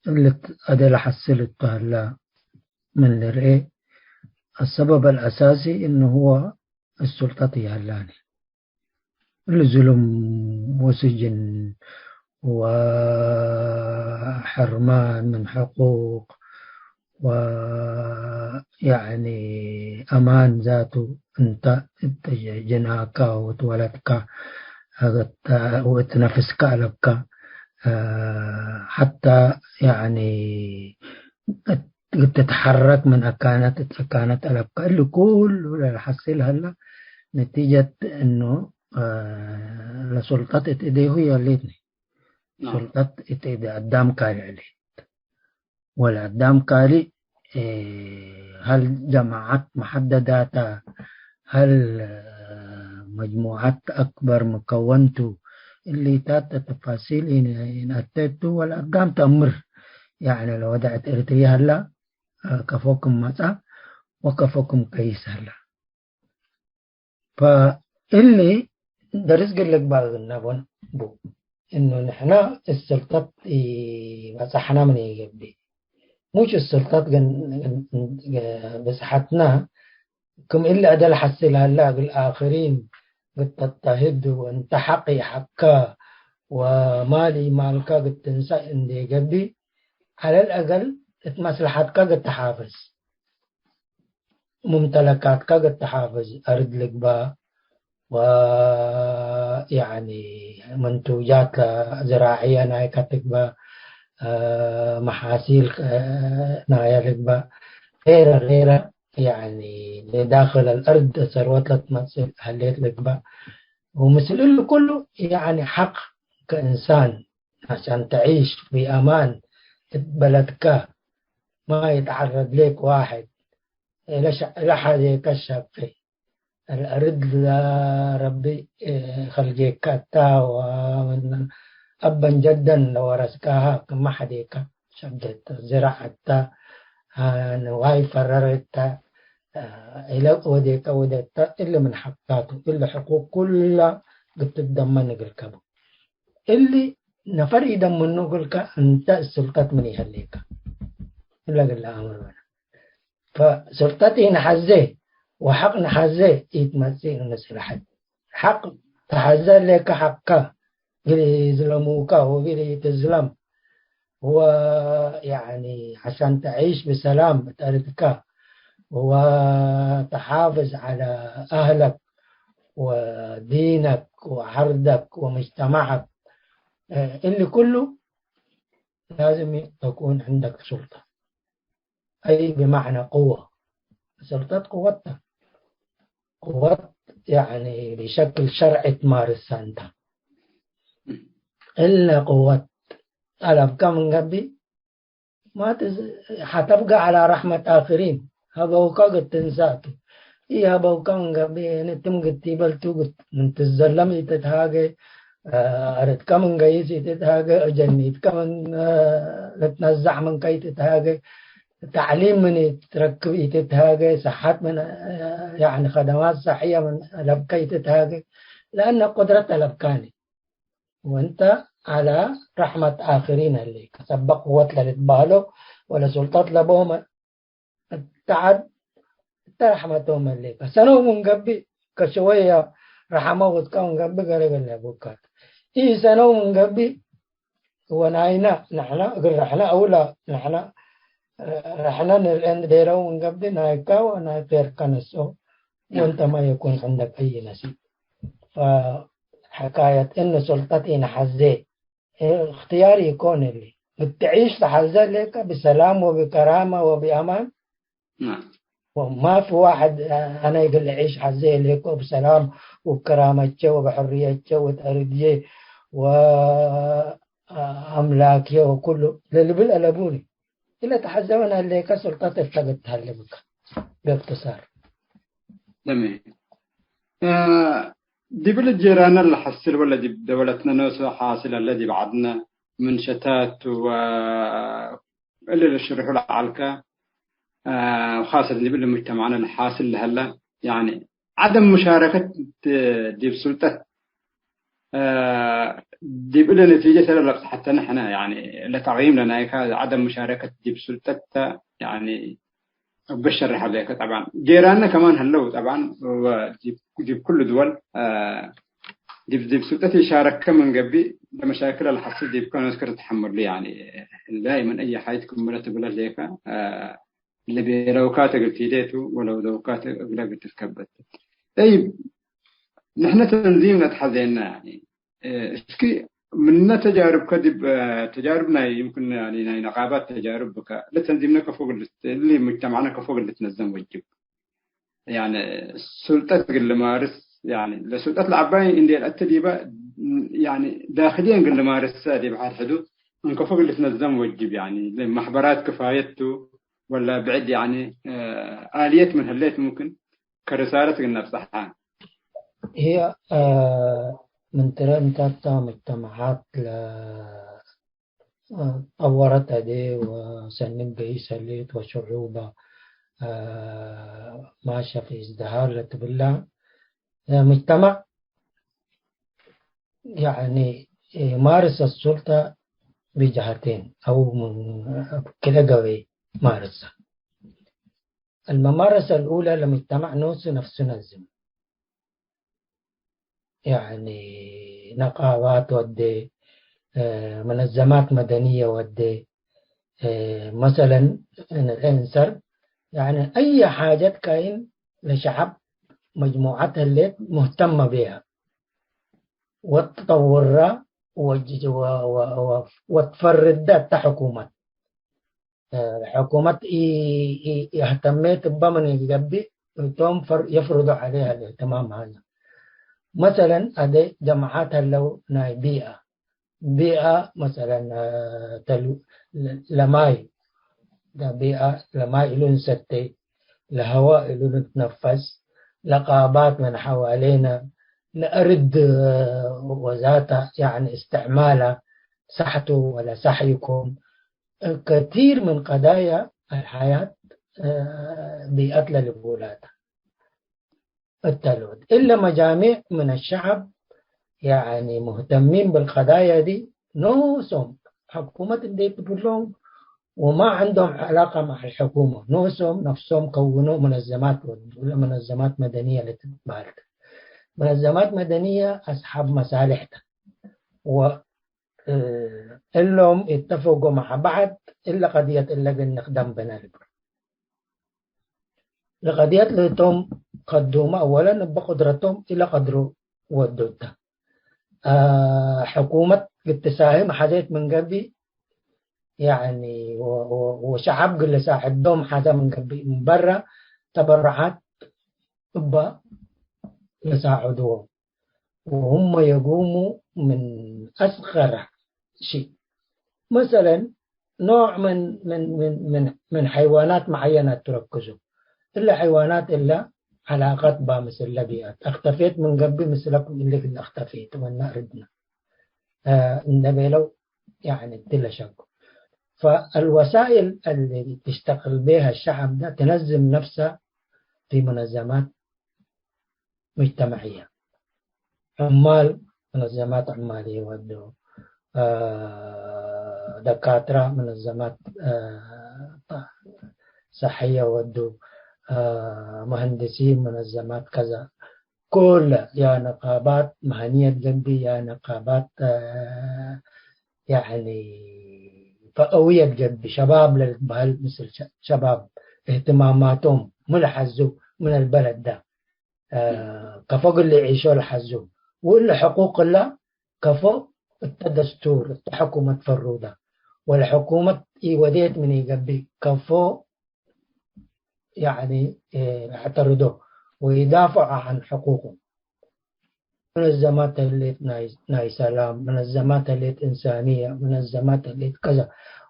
እልት አደ ለሐስል እቱ ሀላ ምን ልርኤ፣ السبب الأساسي إنه هو السلطة ይሀላኒ። እሊ ዙሉም ወስጅን ወሕርማን ምን ሕቁቅ ወያኒ አማን ዛቱ እንተ እት ጅናካ ወእት ወለድካ እት ወእት ነፍስካ አለብካ፣ ሐታ ያኒ እት ትትሐረክ ምን አካነት እት አካነት አለብካ። እሊ ኩሉ ለሐስል ሀላ ነቲጀት እኑ ለሱልጠት እት እዴሁ የሊትኒ። ናም። ሱልጠት እት እዴ አዳም ካልእ ዐሌት። ወለአዳም ካልእ፣ እ፣ ሀል ጀማዐት መሐደዳታ፣ ሀል፣ እ፣ መጅሙዐት አክበር መከወንቱ፣ እሊታት ተፋሲል ኢን-፣ ኢንአተቱ ወለአዳም ተአምር፣ ያዕኒ ለወደዐት ኤሪትርያ ሀላ፣ እ፣ ከፎ ክም መጽአ ወከፎ ክም ከይስ ሀላ። ፈእሊ ደርስ እግል ልግባእ እግልነ ቦን ቡ፣ እኑ ንሕነ እት ስልጠት ኢበጸሕነ ምን ኢገብእ፣ ሙሽ እት ስልጠት ግን ብጽሐትነ ክም እሊ አደል ሐስል ሀለ እግል አክሪን እግል ተተህድ ወእንተ ሐቅ ኢሐቅከ ወማል ኢማልከ እግል ትንሰእ እንዴ ገብእ፣ ዐለ ለአገል እት መስለሐትከ እግል ተሓፍዝ። ሙምተለካትከ እግል ተሓፍዝ፣ አርድ ልግባእ፣ ወ-፣ ያኒ፣ መንቱጃት ዝራዕየ ናይከ ትግባእ፣ አ፣ መሓሲል፣ አ፣ ናየ ልግባእ፣ ገይረ ገይረ፣ ያኒ፣ ዳክል አልአርድ ሰርወት ለትመጽእ ሀሌት ልግባእ። ወምስል እሊ ኩሉ፣ ያኒ፣ ሐቅ ከእንሳን ዐሻን ተዒሽ ፊ አማን እት በለድከ፣ ማ ይትዐረድ ሌክ ዋሕድ፣ እለ ሸ-፣ እለ ሐዜከ ሸቄ። አልአርድ ለረቢ ከልጌከ እታ፣ ወምን አበን ጀደን ለወረስካሃ ክመ ሐዜከ ሸቄ እተ፣ ዝራዕ እተ፣ ንዋይ ፈረር እተ፣ እለ ወዴከ ወደተ፣ እሊ ምን ሐቃቱ፣ እሊ ሕቁቅ ኩላ እግል ትደመን እግልከ ቡ። እሊ ነፈር ኢደምኑ እግልከ፣ እንተ እት ስልጠት ምን ኢሀሌከ? እለ እግል ለአምር በነ። ፈስልጠት ኢነሐዜ ወሐቅ ነሐዜ ኢትመጽእ እግል ንስለሐት። ሐቅ ተሐዜ ህሌከ ሐቅከ እግል ኢዝለሙከ ወእግል ኢትዝለም ወያኒ ዐሻን ተዐይሽ ብሰላም እት አርድከ وتحافظ على أهلك ودينك وعرضك ومجتمعك، እሊ ኩሉ لازم تكون عندك سلطة. أي بمعنى قوة. سلطة قوتك. قوة، يعني، بشكل شرعي تمارسها أنت. إلا قوة طلبك من قبل ما تز-، حتبقى على رحمة آخرين. ሀበውከ እግል ትንሳቱ። ኢሀበውከ ምን ገብእ፣ እትም ግቲበልቱ ግት ምን ትዘለም ኢትትሃጌ፣ አ፣ አርድከ ምን ገይስ ኢትትሃጌ፣ ጀኒትከ ምን፣ አ፣ ልትነዛዕ ምንከ ኢትትሃጌ፣ ተዕሊም ምን ኢትረክብ ኢትትሃጌ፣ ሰሐት ምን፣ አ፣ ያዕኒ ከደማት ሰሕየ ምን አለብከ ኢትትሃጌ፣ ለአነ ቁድረት አለብካኒ። ወእንተ ዐለ ረሕመት አክሪን ህሌከ፣ ሰበብ ቅወት ለልትበህሎ ወለሱልጠት ለቦመ እተ ዐድ እተ ረሕመቶም ህሌከ። ሰነው ምን ገብእ ከሸወየ ረሐመው እትከ ምን ገብእ ገሌ ገሌ ቡካት። ኢሰነው ምን ገብእ ወናይና ንሕና እግል ረሕነ አውላ ንሕና ረሕነ ንርኤ እንዴረው ምን ገብእ ናይካ ወናይ ጌርከ ነስኦ። ወእንተ ማ የኩን ዐንደክ አይ ነሲብ። ፈ-፣ ሕካየት እነ ሱልጠት ኢነሐዜ፣ እክትያር ኢኮን እሊ። እብ ትዒሽ ለሐዘ ሌከ ብሰላም ወብከራመ ወብአማን። ናም። ወማፊ ዋሕድ አነ እግል እዒሽ ሐዜ ሌኮ ብሰላም ወብከራመቼ ወብሕርየቼ ወተአርድዬ ወአምላክዬ ወኩሉ ለልብል አለቡኒ። እለ ተሐዘበን ህሌከ ሱልጠት እተ እግል ተሀሌ ብከ። በእክትሳር። ተሜ። እ፣ ዲብለ ጄራነ ለሐስል ወለ ዲብ ደወለትነ ኖሱ ሓስል ሀለ ዲብ ዐድነ ምን ሸታት ወእሊ ለሽርሑ ለዐልከ፣ እ፣ ወኻሰት ዲብ እሊ ሙጅተማዕነ ለሓስል ለሀለ፣ ያኒ ዐደም ሙሻረከት ዲብ ሱልጠት እ፣ ዲብ እለ ነቲጀት እለ ለብጽሐተነ ሕነ፣ ያኒ፣ ለተቅይም ለናይከ ዐደም ሙሻረከት ዲብ ሱልጠት ተ፣ ያኒ፣ እበ ሸርሕ ሀሌከ። ጠብዓን፣ ጄራነ ከማን ሀለው፣ ጠብዓን፣ ወዲብ፣ ዲብ ኩሉ ድወል፣ እ፣ ዲብ፣ ዲብ ሱልጠት ኢሻረከ ምን ገብእ፣ ለመሻክል ለሐስል ዲብከ ኖስከ ትትሐመሉ፣ ያኒ፣ ዳይመን አየ ሓይት ክምለ ትብለ ሌከ፣ እ፣ ለቤለውካት እግል ቲዴ ቱ ወለውለውካት እግለ እግል ትትከበት። ጠይብ፣ ንሕነ ተንዚም ነትሐዜነ፣ ያኒ፣ እ፣ እስኪ ምነ ተጃርብከ ዲብ፣ እ፣ ተጃርብ ናይ፣ ይምክን፣ ያኒ፣ ናይ ነቃባት ተጃርብ ብከ፣ ለተንዚምነ ከፎ እግል ልት-፣ እሊ ሙጅተማዕነ ከፎ እግል ልትነዘም ወጅብ። ያኒ፣ ሱልጠት እግል ልማርስ፣ ያኒ፣ ለሱልጠት ለዐባይ እንዴ ለአተ ዲበ፣ ያኒ፣ ዳክልየን እግል ልማርሰ ዲብ ሐድ ሕዱድ እንከፎ እግል ልትነዘም ወጅብ። ያኒ፣ ለመሕበራት ክፋየት ቱ፣ ወለ ብዕድ፣ ያኒ፣ እ፣ አልየት ምን ህሌት፣ ሙምክን ከርሳለት እግል ነብጸሐ። ህየ፣ እ፣ ምን ትረ እንታታ ሙጅተመዓት ለ-፣ እ፣ ጠወረት አዴ ወሰኒ ገይስ ህሌት ወሽዑበ፣ እ፣ ማሸ ፊ እዝድሃር ለትብላ፣ እ፣ ሙጅተመዕ ያኒ፣ እ፣ ማርሰ ሱልጠ ብጀሀቴን አው ምን ክለ ገበይ ማርሰ። الممارسة الأولى ለሙጅተመዕ ኖሱ ነፍሱ ነዝም። ያኒ ነቃባት ወዴ፣ እ፣ መነዘማት መደንየ ወዴ፣ እ፣ መሰለን እንሰር፣ ያኒ አየ ሓጀት ካይን ለሸዐብ መጅሙዐት ህሌት ሙህተመ ቤሃ። ወትጠውራ ወጅ-፣ ወ-፣ ወ-፣ ወ-፣ ወትፈርዳ እተ ሕኩመት። እ፣ ሕኩመት ኢ-፣ ኢ-፣ ኢአህተሜት እበ ምን ኢገብእ፣ እቶም ፈር-፣ የፍርዱ ዐሌሃ ልእህትማም ሀለ። መሰለን፣ አደ ጀማዓት ሀለው ናይ ቢአ፣ ቢአ መሰለን፣ እ፣ ተሉ-፣ ለ-፣ ለማይ፣ ቢአ ለማይ እሉ እንሰቴ፣ ለሀዋ እሉ ንትነፈስ፣ ለቃባት ምን ሐዋሌነ፣ ለአርድ ወዛታ፣ ያኒ እስትዕማላ፣ ሳሕቱ ወለ ሳሕይኩም፣ ከቲር ምን ቀዳያ አልሐያት፣ እ፣ ቢአት ለልቡላታ። እተሎት እለ መጃሚዕ ምን አሸዐብ፣ ያኒ፣ ሙህተሚን ብልቀዳያ ዲ፣ ኖሶም ሕኩመት እንዴ ትብሎም ወማ ዐንዶም ዐላቀ መዐል ሕኩመ፣ ኖሶም ነፍሶም ከውኖ ሙነዘማት ወዱ፣ ለሙነዘማት መደንየ ለትትበሀል። ሙነዘማት መደንየ አስሓብ መሳልሕ ተ፣ ወ-፣ እ፣ እሎም ኢተፈጎ መዐ በዐድ እለ ቀድየት እለ እግል ንክደም ብነ ልብል። ለቀድየት ለህቶም ከዱመ አወለን እበ ቅድረቶም ኢለቀድሩ ወዱ ተ። አ፣ ሕኩመት እግል ትሳህም ሐዜት ምን ገብእ፣ ያኒ ወ-፣ ወ-፣ ወሸዐብ እግል ለሳዕዶም ሐዘ ምን ገብእ፣ ምን በረ ተበሩዓት እበ ለሳዕድዎም። ወሁመ የጉሙ ምን አስገረ ሺእ። መሰለን፣ ኖዕ ምን፣ ምን፣ ምን፣ ምን፣ ምን ሐይዋናት መዐየናት ትረክዙ። እለ ሐይዋናት እለ ዐላቀት በ ምስለ ቢአት። አክተፌት ምን ገብእ ምስለኩም እሊ እግል አክተፌት ወነ እርድነ፣ አ፣ እንደ ቤለው፣ ያኒ፣ እትለ ሸቁ። فالوسائل اللي تشتغل بها الشعب ده تنظم نفسها في منظمات مجتمعية. عمال منظمات عمالية ወዱ፣ አ፣ ደካትራ منظمات፣ አ፣ ሰሕየ ወዱ፣ አ፣ መሀንድሲን منظمات ከዛ። ኩለ ያ ንቃባት መሀንየት ገብእ፣ ያ ንቃባት፣ አ፣ ያኒ ፈአውየት ገብእ፣ ሸባብ ለልትበህል ምስል ሸ-፣ ሸባብ እህትማማቶም ምን ለሐዙ ምን አልበለድ ደ። አ፣ ከፎ እግል ሊዒሾ ለሐዙ፣ ወእለ ሕቁቅ እለ ከፎ እተ ደስቱር እተ ሕኩመት ፈሩደ፣ ወለሕኩመት ኢወዴት ምን ኢገብእ ከፎ፣ ያኒ፣ እ፣ ለአዕተርዶ ወኢዳፍዖ ዐን ሕቁቁም። መነዘማት ህሌት ናይ፣ ናይ ሰላም፣ መነዘማት ህሌት እንሳንየ፣ መነዘማት ህሌት ከዛ።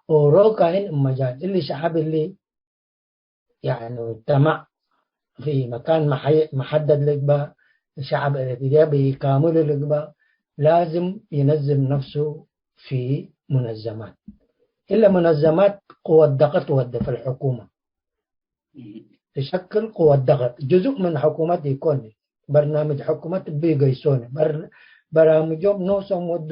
ኦሮ ካይን እመጃል እሊ ሸዐብ እሊ ያኒ ሙጅተማዕ ፊ መካን መሐየ-፣ መሐደድ ልግበእ፣ ሸዐብ ኤረትርያ ብካምሉ ልግበእ፣ ላዝም ይነዝም ነፍሱ ፊ ሙነዘማት። እለ ሙነዘማት ቅወት ደቀት ወደ ፊ ልሕኩመ። ትሸክል ቅወት ደቀት። ጅዙእ ምን ሕኩመት ኢኮን። በርናምጅ ሕኩመት እብ ኢገይሶኒ። በር-፣ በራምጆም ኖሶም ወዱ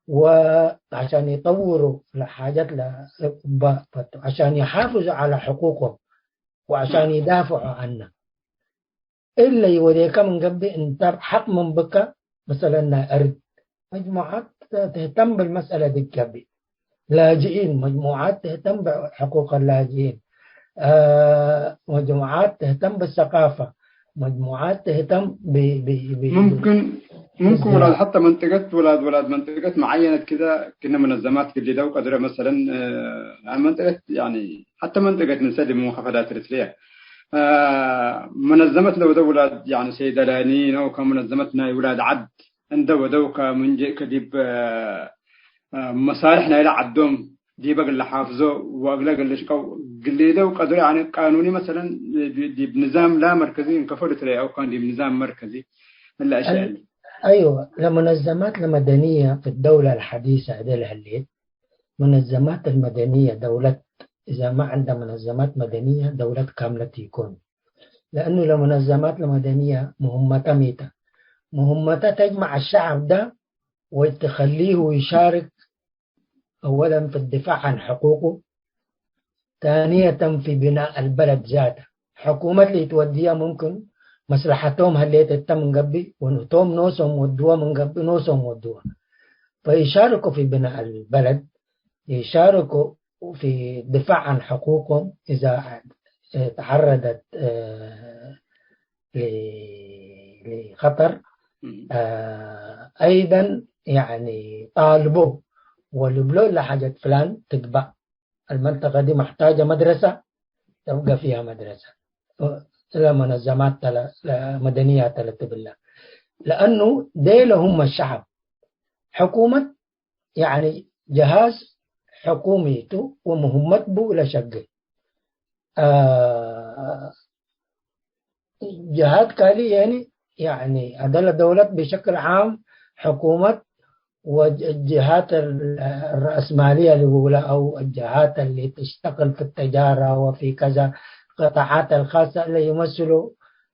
ወዐሻን ይጠውሩ ለሓጀት ለእባ ፈቱ። ዐሻን ይሓፍዙ ዐለ ሕቁቆም። ወዐሻን ይዳፍዑ ዐነ። እለ ይወዴከ ምን ገብእ እንተ ሐቅ ምን ብከ፣ መሰለን ናይ አርድ መጅሙዓት ትህተም ብልመስአለ ዲብ ገብእ። ላጅኢን፣ መጅሙዓት ትህተም ብሕቁቅ ላጅኢን። አ፣ መጅሙዓት ትህተም ብሰቃፈ። መጅሙዓት ትህተም ብ-፣ ብ-፣ ብ-፣ ሙምክን፣ ሙምክን ብዝና። ውላድ ሐተ መንጥቀት፣ ውላድ፣ ውላድ መንጥቀት መዓየነት ክደ ክነ መነዘማት ግሊደው ቀድረ መሰለን፣ አ፣ መንጥቀት ያኒ ሐተ መንጥቀት ምን ሰድ ሙንከፈዳት ኤረትርየ፣ አ፣ መነዘመት ለወደ ውላድ፣ ያኒ ሰይደላኒ ነው፣ ከመነዘመት ናይ ውላድ ዐድ እንደ ወደው፣ ከምን ጀእከ ዲብ፣ አ፣ መሳልሕ ናይለ ዐዶም ዲበ እግል ለሓፍዞ ወእግለ እግል ልሽቀው ግሌደው ቀድሮ፣ ያኒ ቃኑኒ መሰለን ዲ-፣ ዲብ ንዛም ላ መርከዚ እንከፎ ልትለያው ካን ዲብ ንዛም መርከዚ እለ አሽያእ። አይወ፣ ለመነዘማት ለመደንየ ፊ ደውለ አልሐዲሰ እደ ለህሌት منظمات المدنية دولة، إذا ما عندها منظمات مدنية دولة كاملة تيكون. لأنه لمنظمات المدنية مهمتها ميتة، مهمتها تجمع الشعب ده وتخليه يشارك أولا في الدفاع عن حقوقه، ثانية في بناء البلد ذاته. ሕኩመት ለኢትወድየ ሙምክን መስለሐቶም ሀሌት እተ ምን ገብእ፣ ወንቶም ኖሶም ወድወ ምን ገብእ ኖሶም ወድወ። فيشاركوا في بناء البلد، يشاركوا في الدفاع عن حقوقهم إذا تعرضت، آه، ل-، لخطر. آه، أيضًا يعني طالبوا ولبلو لحاجة فلان تقبع. المنطقة دي محتاجة مدرسة، تبقى فيها مدرسة. ለመነዘማት ተለ-፣ ለመደንያት ተለ ትብለ። ለአኑ ዴለ ሁመ ሸዐብ። ሕኩመት፣ ያኒ፣ ጀሃዝ ሕኩሚ ቱ ወሙህመት ቡ ለሸግል። አ፣ ጀሃት ካልእ የኒ፣ ያኒ፣ አደለ ደውለት ብሸክል ዓም፣ ሕኩመት ወጀሃት አልራእስማልየ ልውላ አው አልጀሃት አሊ ተሽተቅል ፊ ተጃራ ወፊ ከዛ ቅጣዓት አልካሰ እለ ይመስሉ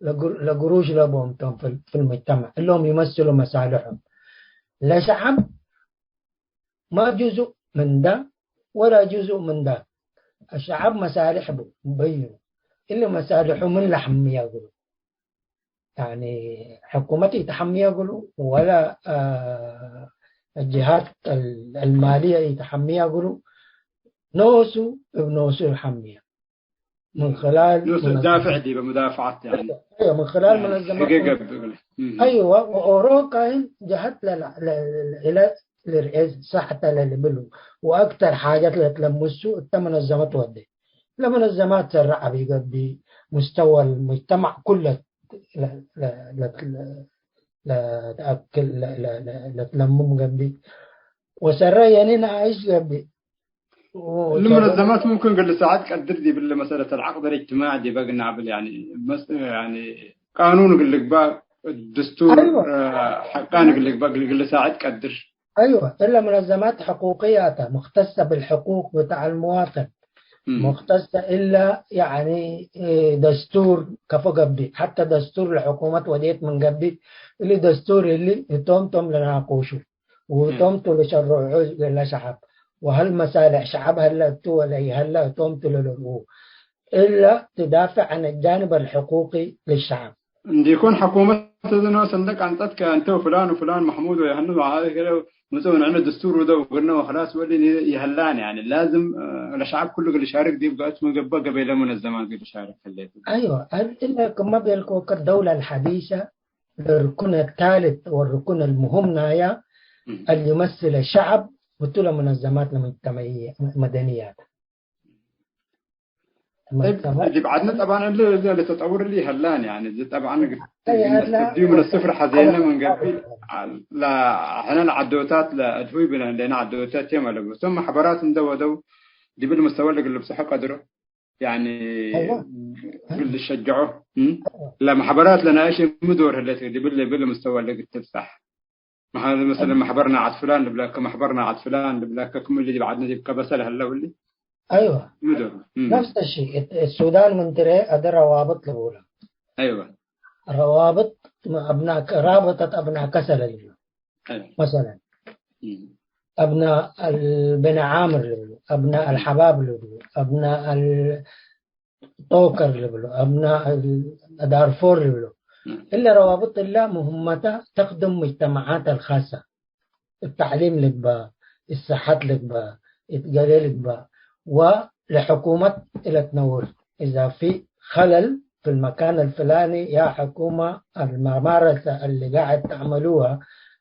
ለግሩ-፣ ለግሩሽ ለቦም ቶም ፊል-፣ ፊልሙጅተመዕ። እሎም ይመስሉ መሳልሖም። ለሸዐብ ማ ጁዙእ ምን ዳ ወላ ጁዙእ ምን ዳ። አሸዐብ መሳልሕ ቡ በዩ። እሊ መሳልሑ ምን ለሐምየ እግሉ። ያኒ ሕኩመት ኢተሐምየ እግሉ ወላ፣ አ፣ ጅሃት አል-፣ አልማልየ ኢተሐምየ እግሉ። ኖሱ እብ ኖሱ ይሐምየ። ምን ኸላል ኖስ ሙነዘማት ዳፍዕ ዲበ ሙዳፍዓት፣ ያኒ፣ أيوة، من خلال ያኒ፣ منظمات ህጌ ገብእ እግለ። እም። أيوة، ወኦሮ ካይን ጀሀት ለላ-፣ ለ-፣ ለ-፣ ለ-፣ ኢለ ልርኤ ሳሕተ ለልብሉ፣ ወአክተር ሓጀት ለትለምሱ እተ ሙነዘመት ወዴ። ለሙነዘማት ሰረ ዐቢ ገብእ፣ ሙስተወ ልሙጅተማዕ ኩለ ለ-፣ ለ-፣ ለ-፣ ለ-፣ ለተአክል፣ ለ-፣ ለ-፣ ለ-፣ ለትለምም ገብእ፣ ወሰረ የኒ ነአይሽ ገብእ። እሊ ወሰረ ሙነዘማት ሙምክን እግል ልሳዕድ ቀድር ዲብለ መሰለት አልዐቅድ አልእጅትማዕ ዲበ ግና ብል፣ ያኒ፣ መስ-፣ ያኒ፣ ቃኑን እግል ልግባእ፣ ድስቱር፣ አይወ። ሐቃን እግል ልግባእ፣ እግል ልሳዕድ ቀድር። አይወ፣ እለ ሙነዘማት ሕቁቅያተ፣ ሙክተሰ ብልሕቁቅ ብታዕ አልሙዋጥን፣ እም። ሙክተሰ እለ፣ ያኒ፣ እ፣ ደስቱር ከፎ ገብእ፣ ሐተ ደስቱር ለሕኩመት ወዴት ምን ገብእ፣ እሊ ደስቱር እሊ ህቶም ቶም ለናቁሹ። ወህቶም ቱ ለሸርዑ ለሸዐብ፣ ወሀል መሳልሕ ሸዐብ ሀለ እቱ ወለ ኢሀለ ህቶም ቱ ለልርኡ። እለ ትዳፍዕ ዐን ጃንብ አልሕቁቂ ልሸዐብ። እንዲኮን ሕኩመት እዝኖ ሰንደቅ አንጸት ከአንተ ወፍላን ወፍላን መሕሙድ ወየሐንስ ወዓሊ ከለ ምጽኡ ንዕነ ድስቱር ውደው እግልነ ወክላስ ወሊ ይሀላን። ያኒ ላዝም፣ እ፣ ለሸዐብ ኩሉ እግል ሻርክ ዲብ ጋች ምን ገብአ ገበይ ለሙነዘማት እግል ሻርክ ህሌት። አይወ፣ እለ ክመ ቤልኮከ ደውለ አልሐዲሰ ለርኩን ታልት ወርኩን አልሙሁም ናያ እም። አልዩመስል ሸዐብ ወቱ ለሙነዘማት ለሙጅተመዕየ-፣ መደንያት። ጠይብ፣ መጅተመዕ ዲብ ዐድነ ጠብዐን እሊ፣ እሊ ለተጠውር እሊ ይሀላን፣ ያኒ፣ እዚ ጠብዐን እሊ ይሀላን። ዲብ ምን ስፍር ሐዜነ ምን ገብእ፣ ለ-፣ ሕነ ለዐዶታት ለአድሁይ ብነ ህሌነ ዐዶታት ቴ መለቡ። እቶም መሕበራት እንደ ወደው ዲብል ምስተወ ለእግል ልብጽሖ ቀድሮ። ያኒ፣ አይዋ። እግል ልሸጅዖ፣ እም? አይዋ። ለመሕበራት ለናይሽ እብ ዶር ህለት ዲብል፣ ዲብል ምስተወ ለእግል ትብጻሕ። መሐ-፣ መሰለን፣ መሕበር ናዐት ፍላን ልብለከ፣ መሕበር ናዐት ፍላን ልብለከ፣ ክም እሊ ዲብ ዐድነ ዲብ ከበሰ ለህለው እሊ። አይዋ። እብ ዶር። እም። ነፍስ እሺ፣ እት-፣ እት ሱዳን ምን ትሬ አደ ረዋብጥ ልቡላ። አይዋ። ረዋብጥ አብና ከ-፣ ራብጠት አብና ከሰለ ልብሎ። አይ። መሰለን፣ እም። አብናእ አልበኒ ዓምር ልብሉ፣ አብናእ እም። አልሐባብ ልብሉ፣ አብናእ አልጦከር ልብሉ፣ አብናእ አልዳርፎር ልብሉ። እም። እለ ረዋብጥ እለ ሙህመተ ተክድም ሙጅተመዓት አልካሰ። እት ተዕሊም ልግበእ፣ እት ሰሐት ልግበእ፣ እት ገሌ ልግበእ፣ ወለሕኩመት እለ ትነውር። إذا في خلل في المكان الفلاني، يا حكومة، الممارسة اللي قاعد تعملوها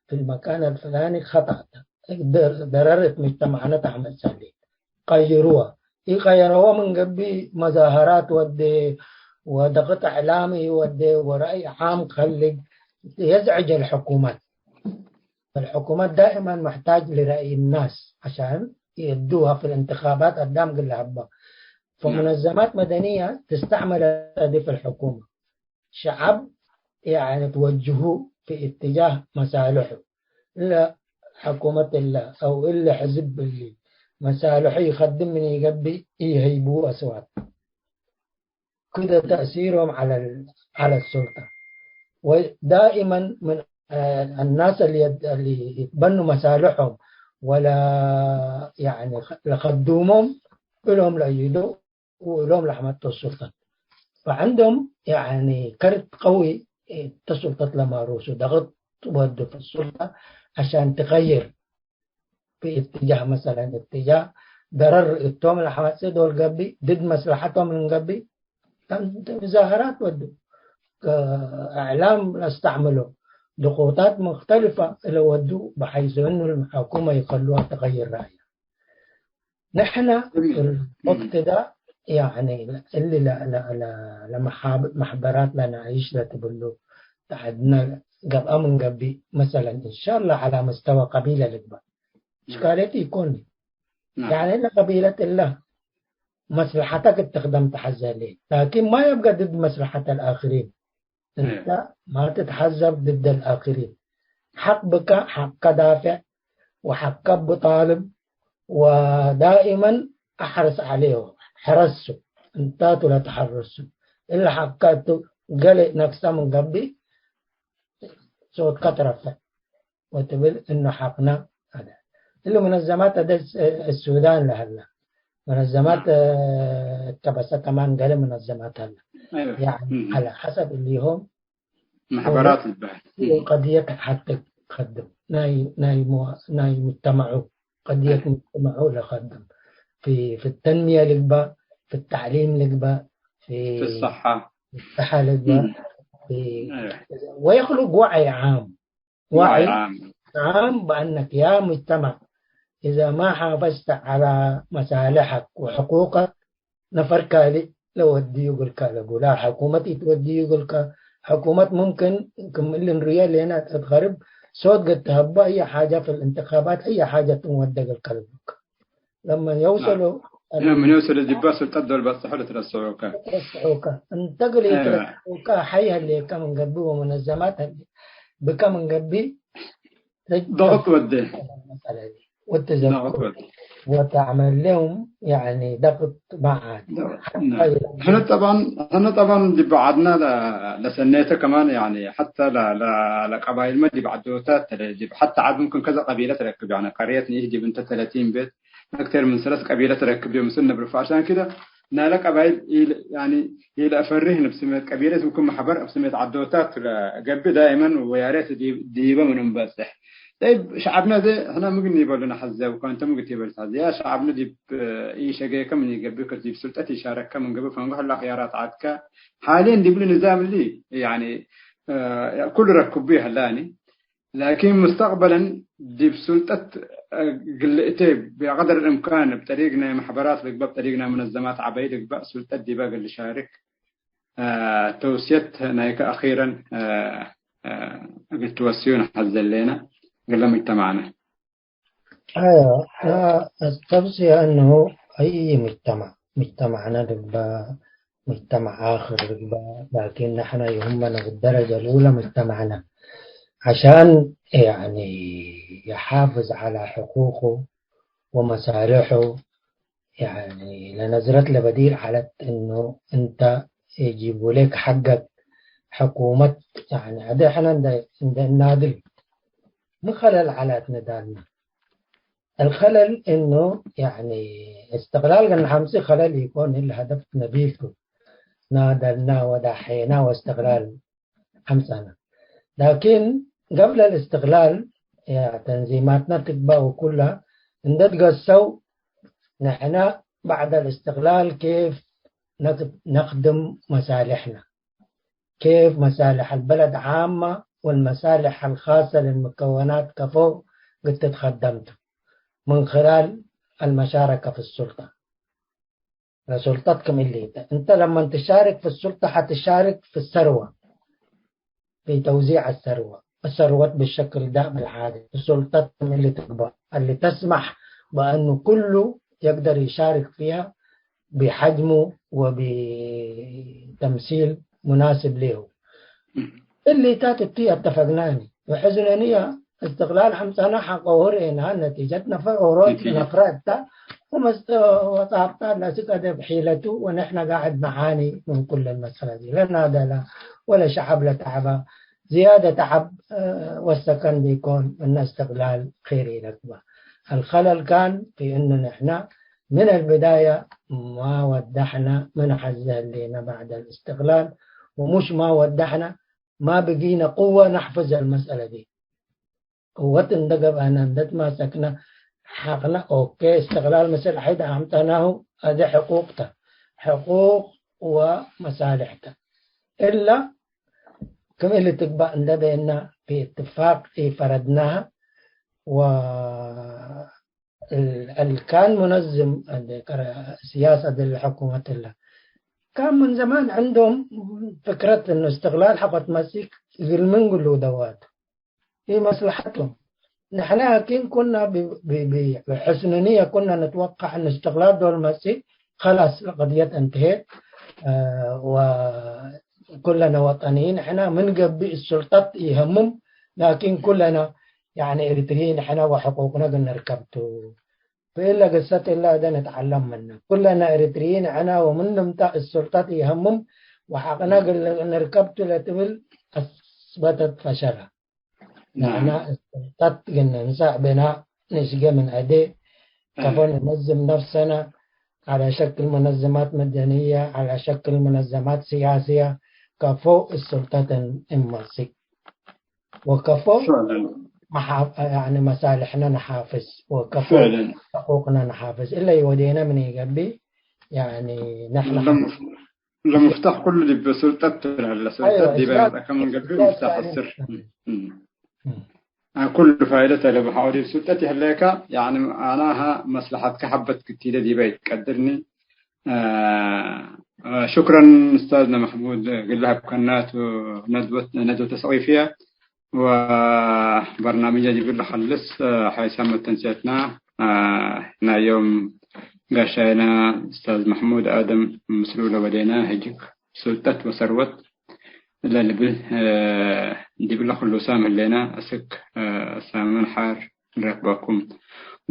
في المكان الفلاني خطأ، ضررت مجتمعنا تعمل سليم، غيروها። ኢቀየረወ ምን ገብእ መዛሀራት ወዴ ወደቅጥ እዕላሚ ወዴ ወረአይ ዓም ከልግ የዝዕጅ አልሕኩመት። الحكومات دائمًا محتاج لرأي الناس عشان يأدوها في الانتخابات አዳም እግል ለሀባ። فمنظمات مدنية تستعمل هدف الحكومة. ሸዐብ፣ ያኒ፣ ትወጅሁ في اتجاه መሳልሑ። እለ ሕኩመት እለ አው እለ ሕዝብ እሊ መሳልሑ ይከድም ምን ኢገብእ ኢሀይቡ አስዋት። كده تأثيرهم على ال-، على السلطة. ودائمًا من، آه، الناس اللي يد-، اللي يتبنوا مصالحهم ولا، يعني، خ-، لخدومهم، إلهم لأيدوا وإلهم لحمة السلطة. فعندهم، يعني، كرت قوي، إيه، السلطة لما روسو ضغط ودوا في السلطة عشان تغير في اتجاه، مثلًا اتجاه ضرر እቶም ለሐመጽእ ዶል ገብእ፣ ድድ መስለሐቶም ምን ገብእ፣ ሙዛሀራት ወዱ፣ እዕላም ለአስተዕምሎ፣ ድቁታት ሙክተልፈ እለ ወዱ፣ بحيث إنه الحكومة يخلوها تغير رأيها. ንሕነ ወቅት ዳ፣ ያኒ፣ እሊ ለ-፣ ለ-፣ ለ-፣ ለመሓብ-፣ መሕበራት ለናይሽ ለትብሉ፣ ተዐድነ ገብአ ምን ገብእ፣ መሰለን፣ እንሻላህ፣ ዐላ መስተወ ቀቢለ ልግበእ። እሽካልየት ኢኮኒ። ናም። ያኒ፣ እለ ቀቢለት እለ መስለሐተክ እት ትክደም ተሐዘ ህሌት፣ ላኪን ማ የብገ ድድ መስለሐት አልአክሪን። እንተ ማ ትትሐዘብ ድድ አልአክሪን። ሐቅ ብከ ሐቅከ ዳፌዕ ወሐቅከ እቡ ጣልብ ወዳኢመን አሕርስ ዐሌሁ፣ ሕረሱ፣ እንታቱ ለተሐርሱ። እሊ ሐቅከ እቱ፣ ገሌ ነክሰ ምን ገብእ ሶትከ ትረፍዕ ወትብል እኑ ሐቅነ። አደ እሊ ሙነዘማት አደ ሱዳን ለሀላ። መነዘማት፣ እ፣ እት ከበሰ ከማን ገሌ መነዘማት ሀለ። አይወ። ያኒ፣ እም። ዐለ ሐሰብ እሊሆም መሕበራት ወደ ልበሃል። እም። ቀድየት ሐቅ ከድም። ናይ፣ ናይ ሞ-፣ ናይ ሙጅተመዑ፣ ቀድየት አይ። ሙጅተመዑ ለከድም። ፊ፣ ፊ ተንሚየ ልግበእ፣ ፊ ተዕሊም ልግበእ፣ في في الصحة. الصحة للدواء، في ويخلق وعي عام. وعي عام. عام بأنك يا مجتمع، إذا ما حافظت على مصالحك وحقوقك، ነፈር ካልእ ለወድዩ እግልከ ለጉላ፣ ሕኩመት ኢትወድዩ እግልከ። ሕኩመት ሙምክን ክም እሊ ንርየ ሌና እት ገርብ ሶት ገትሀባ፣ አየ ሓጃ ፊል እንትኻባት፣ አየ ሓጃ ትንወደ እግልከ ልብከ። ለመን የውሰሉ ምን የውሰሉ ጅባ ስልጠት ዶል በጽሑ ልትረስዑከ። ልትረስዑከ። እንተ እግል ኢትረስዑከ፣ ሐይ ህሌከ ምን ገብእ ወመነዘማት ህሌ ብከ ምን ገብእ ضغط ወዴ። መሰለ ወትዘክሩ ضغط ወዴ። ወተዕመል ለሁም፣ ያኒ፣ ضغط መዓት። ضغط። ሕነ ጠባን፣ ሕነ ጠባን ዲብ ዐድና ለ-፣ ለሰኔተ ከማን፣ ያኒ፣ ሐታ ለ-፣ ለ-፣ ለቀባይልመ ዲብ ዐዶታት ተለ-፣ ዲብ ሐታ ዐድ ሙምክን ከዘ ቀቢለ ትረክብ፣ ያኒ፣ ቀርየት ንኢህ ዲብ እንተ ተለቲን ቤት፣ አክተር ምን ሰለስ ቀቢለ ትረክብ ዲብ ምስል ነብር ፋርሳን ክደ፣ ናለ ቀባይል ኢል-፣ ያኒ፣ ኢለአፈርህ እብ ስሜት ቀቢለት ምክም መሕበር እብ ስሜት ዐዶታት ለገብእ ዳይመን ወያሬት ዲ-፣ ዲበ ምን እንበጽሕ። ጠይብ፣ ሸዐብነ ዘ ሕነ ምግን ይበሉነ ሐዘ ወከ እንተ ምግት ይበልት ሐዘ። ያ ሸዐብነ ዲብ ኢሸገየከ ምን ይገብእ ከ ዲብ ስልጠት ይሻረከ ምን ገብእ ፈንጎ ሀላ ክያራት ዐድከ። ሓልየን ዲብሊ ንዛም እሊ፣ ያኒ፣ ኩሉ ረክቡ ይሀላኒ። ላኪን፣ ሙስተቅበለን ዲብ ሱልጠት እግል ልእቴ፣ ብቀደር እምካን እብ ጠሪቅ ናይ መሕበራት ልግበእ፣ እብ ጠሪቅ ናይ ሙነዘማት ዐበይ ልግበእ፣ ሱልጠት ዲበ እግል ልሻርክ፣ አ፣ ተውስየት ናይከ አኺረን፣ አ፣ አ፣ እግል ትወስዩ ነሐዘሌነ እግለ ሙጅተማዕነ። አዮ፣ አ፣ التوصية أنه أي مجتمع، مجتمعنا ልግበእ፣ مجتمع آخر ልግበእ، لكن نحن يهمنا بالدرجة الأولى مجتمعنا، عشان، يعني، يحافظ على حقوقه ومصالحه، يعني، ለነዝረት ለበዲር ዐለት እኑ እንተ የጂቡ ሌክ ሐገክ ሕኩመት፣ ያኒ፣ አደ ሕነ እንደ፣ እንደ እናድል ሚ ከለል ዐለት ንዳልና። الخلل إنه، يعني، እስትቅላል ገና ሐምሲ ከለል ኢኮን፣ እሊ ሀደፍ ነቢል ቱ። ናደልና ወዳሐየና ወእስትቅላል አምጸነ። ላኪን፣ قبل الاستقلال፣ ያ፣ ተንዚማትና ትግባእ ወኩላ እንደ ትገሰው፣ ንሕና بعد الاستقلال كيف نخ-، نخدم مصالحنا؟ كيف مصالح البلد عامة والمصالح الخاصة للمكونات كفو قد تتخدمت من خلال المشاركة في السلطة؟ ለሱልጠት ክም እሊ ተ። እንተ ለመን ትሻርክ ፊ ሱልጠ ሐትሻርክ ፊ ሰርወ፣ ፊ ተውዚዕ አሰርወ። አሰርወት ብሸክል ዳእም አልዓዲ፣ ሱልጠት ክም እሊ ትግበእ፣ አሊ ተስመሕ በአኑ ኩሉ የቅደር ይሻርክ ፊሃ ቢሐጅሙ ወቢተምሲል ሙናስብ ሌሁ። እሊታት እቱ አተፈግናኒ። ወሕዝነንያ እስትቅላል ሐምጻና ሐቆሁ ርኤና፣ ነቲጀት ነፈር ኦሮት ነቲጀት። ነፍረ እታ፣ ወመስ-፣ ወጻብጣ ለስቀደ ብሒለቱ፣ ወንሕነ ጋዕድ ነዓኒ ምን ኩል መሰለ ዚ። ለናደላ ወለሸዐብ ለተዐባ፣ ዝያደ ተዐብ፣ እ፣ ወሰከን ቢኮን፣ እነ እስትቅላል ኼር ኢለክበ። الخلل كان في إنه نحن من البداية ما ودحنا من ሐዘ ህሌነ بعد الاستقلال، ومش ما ودحنا ما بقينا قوة نحفظ المسألة دي. ቅወት እንደ ገብአነ እንደ ትማሰክነ ሐቅነ፣ ኦኬ፣ እስትቅላል ምስል ዐይድ አምጠናሁ፣ አዜ ሕቁቅ ተ፣ ሕቁቅ ወመሳልሕ ተ። እላ ክም እሊ ትግባእ እንደ ቤና ብእትፋቅ ኢፈረድናሃ፣ ወ-፣ ال-፣ الكان منظم ال-፣ ስያሰት ለሕኩመት እለ كان من زمان عندهم فكرة إنه استقلال حق تمسك እግል ምን ግሉ ደዋት። في مصلحتهم. نحن لكن كنا ب-، ب-، ب-، بحسن نية كنا نتوقع أن استقلال دول مسي خلاص القضية انتهت، آه، وكلنا وطنيين. احنا من قبل السلطات يهمم، لكن كلنا يعني إريتريين احنا وحقوقنا قلنا ركبتوا. فإلا قصة إلا هذا نتعلم منه. كلنا إريتريين احنا ومن نمتع السلطات يهمم وحقنا قلنا ركبتوا لتبل أثبتت فشلها. نعم. نحن استنطت قلنا نساء بنا نسقى من أدي كفو ننظم نفسنا على شكل منظمات مدنية، على شكل منظمات سياسية، كفو السلطة المنسق. وكفو فعلًا. محا-، يعني مصالحنا نحافظ، وكفو فعلًا. حقوقنا نحافظ. إلا يودينا من يقبي، يعني نحن لم-، ለምፍታሕ ኩሉ ዲብ ሱልጠት ትልሀለ። ሱልጠት አይወ፣ ዲበ እዚያድ መጽአከ ምን ገብእ እዚያድ ምፍታሕ ታሪክ። አስር። እም። እም። አ፣ ኩሉ ፋይደት አለ ብሐው ዲብ ሱልጠት ይህለከ፣ ያኒ አናሀ መስለሐትከ ሐበት ክትኢደ ዲበ ይትቀድርኒ። አ፣ አ፣ ሹክረን ኡስታዝነ መሕሙድ እግል ለሀብከናቱ ነድወት፣ ነድወተ ሰቂፍየ። ወበርናምጀ ዲብ ለኸልስ፣ ሐይሳም መተንሴትና፣ አ፣ ናይ ዮም ጋሻይና ኡስታዝ መሕሙድ አደም ምስሉ ለወዴና፣ ህጅክ ሱልጠት ወሰርወት ለልብል፣ አ፣ ዲብለ ኩሉ ሳም ህሌና፣ እስክ፣ አ፣ ሳምን ሓር ንረክበኩም።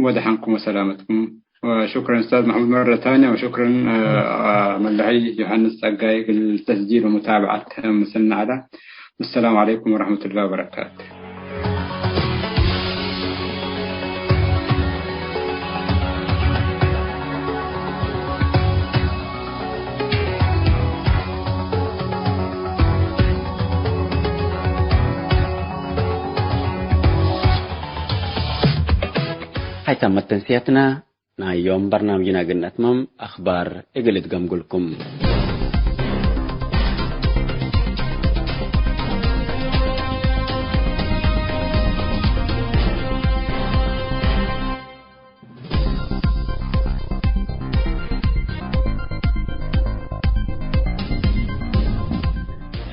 ወደሐንኩም ወሰላመትኩም። ወሹክረን ኡስታዝ መሕሙድ መረ ታንየ፣ ወሹክረን፣ አ፣ አ፣ መለሀይ ዮሐንስ ጸጋይ እግል ተስጂል ወሙታብዐት ምስልና ዐለ። ወሰላሙ ዐለይኩም ወረሕመቱላሂ ወበረካቱ። ሐይሳም መተንስያትና ናይ ዮም በርናምጅና እግል ነትመም፣ አኽባር እግል እትገምጉልኩም።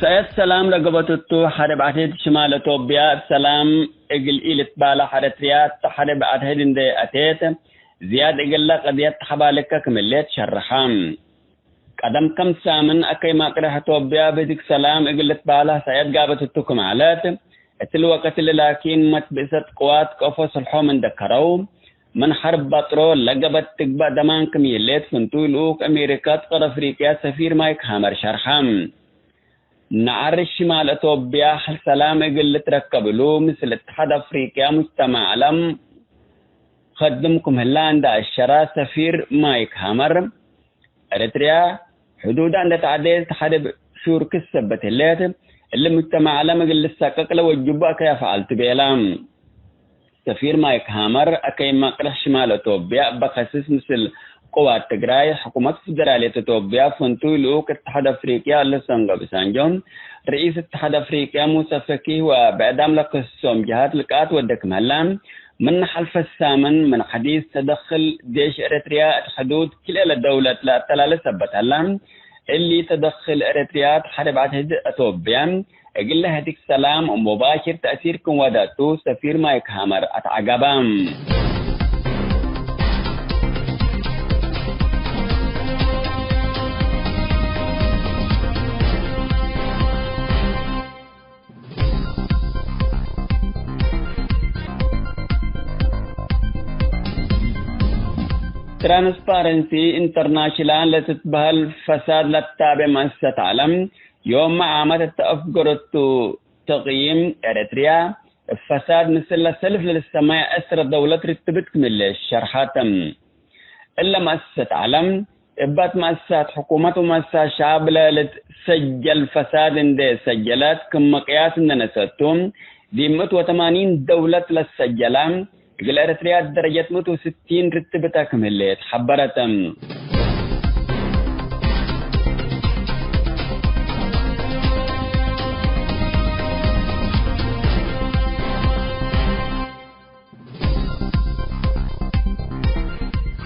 ሰእየት ሰላም ለገበትቱ ሐርብ አትሕድ ሽማል አቶብያ እብ ሰላም እግል ኢልትባላሕ ኤረትርያ ተሐርብ አትሕድ እንዴ አቴት፣ ዝያድ እግለ ቀድየት ተሐባልከ ክም ህሌት ሸርሐ። ቀደም ከም ሳምን አከይ ማቅርሕ አቶብያ ብህድግ ሰላም እግል ልትባላሕ ሰእየት ጋበትቱ ክም ዐለት፣ እትሊ ወቅት እሊ ላኪን መትብእሰት ቅዋት ቀፎ ስልሖም እንዴ ከረው፣ ምን ሐርብ በጥሮ ለገበት ትግበእ ደማን ክም ይህሌት ፍንቱይ ልኡክ አሜሪካ እት ቀር አፍሪቅያ ሰፊር ማይክ ሃመር ሸርሐ። ነዐር ሽማል አቶብያ ሐል ሰላም እግል ልትረከብ እሉ፣ ምስል እትሓድ አፍሪቅያ ሙጅተማዕ ዐለም ከድም ክም ህላ እንዴ አሸራ ሰፊር ማይክ ሃመር፣ ኤረትርያ ሕዱዳ እንዴ ተዐዴት ሐርብ ሹር ክሰበት ህሌት፣ እሊ ሙጅተማዕ ዐለም እግል ልሰቀቅ ለወጅቡ አከይ አፍዓል ቱ ቤላ። ሰፊር ማይክ ሃመር፣ አከይ መቅርሕ ሽማል አቶብያ እበ ከስስ ምስል ቅዋት ትግራይ፣ ሕኩመት ፍደራልየት አቶብያ፣ ፍንቱይ ልኡክ እትሓድ አፍሪቅያ ኦሉሰጉን ኦባሳንጆ፣ ርኢስ እትሓድ አፍሪቅያ ሙሰ ፈኪህ ወብዕዳም ለከስሶም ጀሃት ልቃት ወደ ክም ሀላ፣ ምን ሐልፈ ሳምን ምን ሐዲስ ተደክል ዴሽ ኤረትርያ እት ሕዱድ ክልኤ ለደውለት ለአተላለ ሰበት ሀላ፣ እሊ ተደክል ኤረትርያ እት ሐርብ አትሕድ አቶብያ፣ እግለ ህድግ ሰላም ወሙባሽር ተእሲር ክም ወደቱ ሰፊር ማይክ ሃመር አትዐገበ። ትራንስፓረንሲ ኢንተርናሽናል ለትትበህል ፈሳድ ለትታቤ መአሰሰት ዐለም፣ ዮም ዓመት እተ አፍገረቱ ተቅይም፣ ኤረትርያ እብ ፈሳድ ምስል ለሰልፍ ለልሰመየ ዕስረ ደውለት ርትብት ክምለ ሸርሐት። እለ መአሰሰት ዐለም፣ እባት መአሰሳት ሕኩመት ወመአሰሳት ሻብ ለልትሰጀል ፈሳድ እንዴ ሰጀለት፣ ክም መቅያስ እንዴ ነሰቱ፣ ዲብ ምእት ወተማኒን ደውለት ለትሰጀለ፣ እግል ኤረትርያ ደረጀት ምእት ወስቲን ርትብተ ክም ህሌት ሐበረት።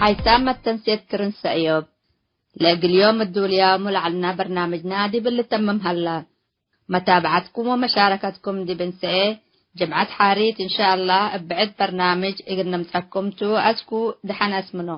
ሐይሳም መተንሴት ክርን ሰእዮብ። ለእግል ዮም እዱልያሙ ለዐልና በርናምጅና ዲብ ልተምም ሀላ። መታብዐትኩም ወመሻረከትኩም ዲብ እንሰኤ ጅምዐት ሓሪት እንሻአላህ እብ ብዕድ በርናምጅ እግል ነምጸኩም ቱ። አስኩ ደሐን አስምኖ።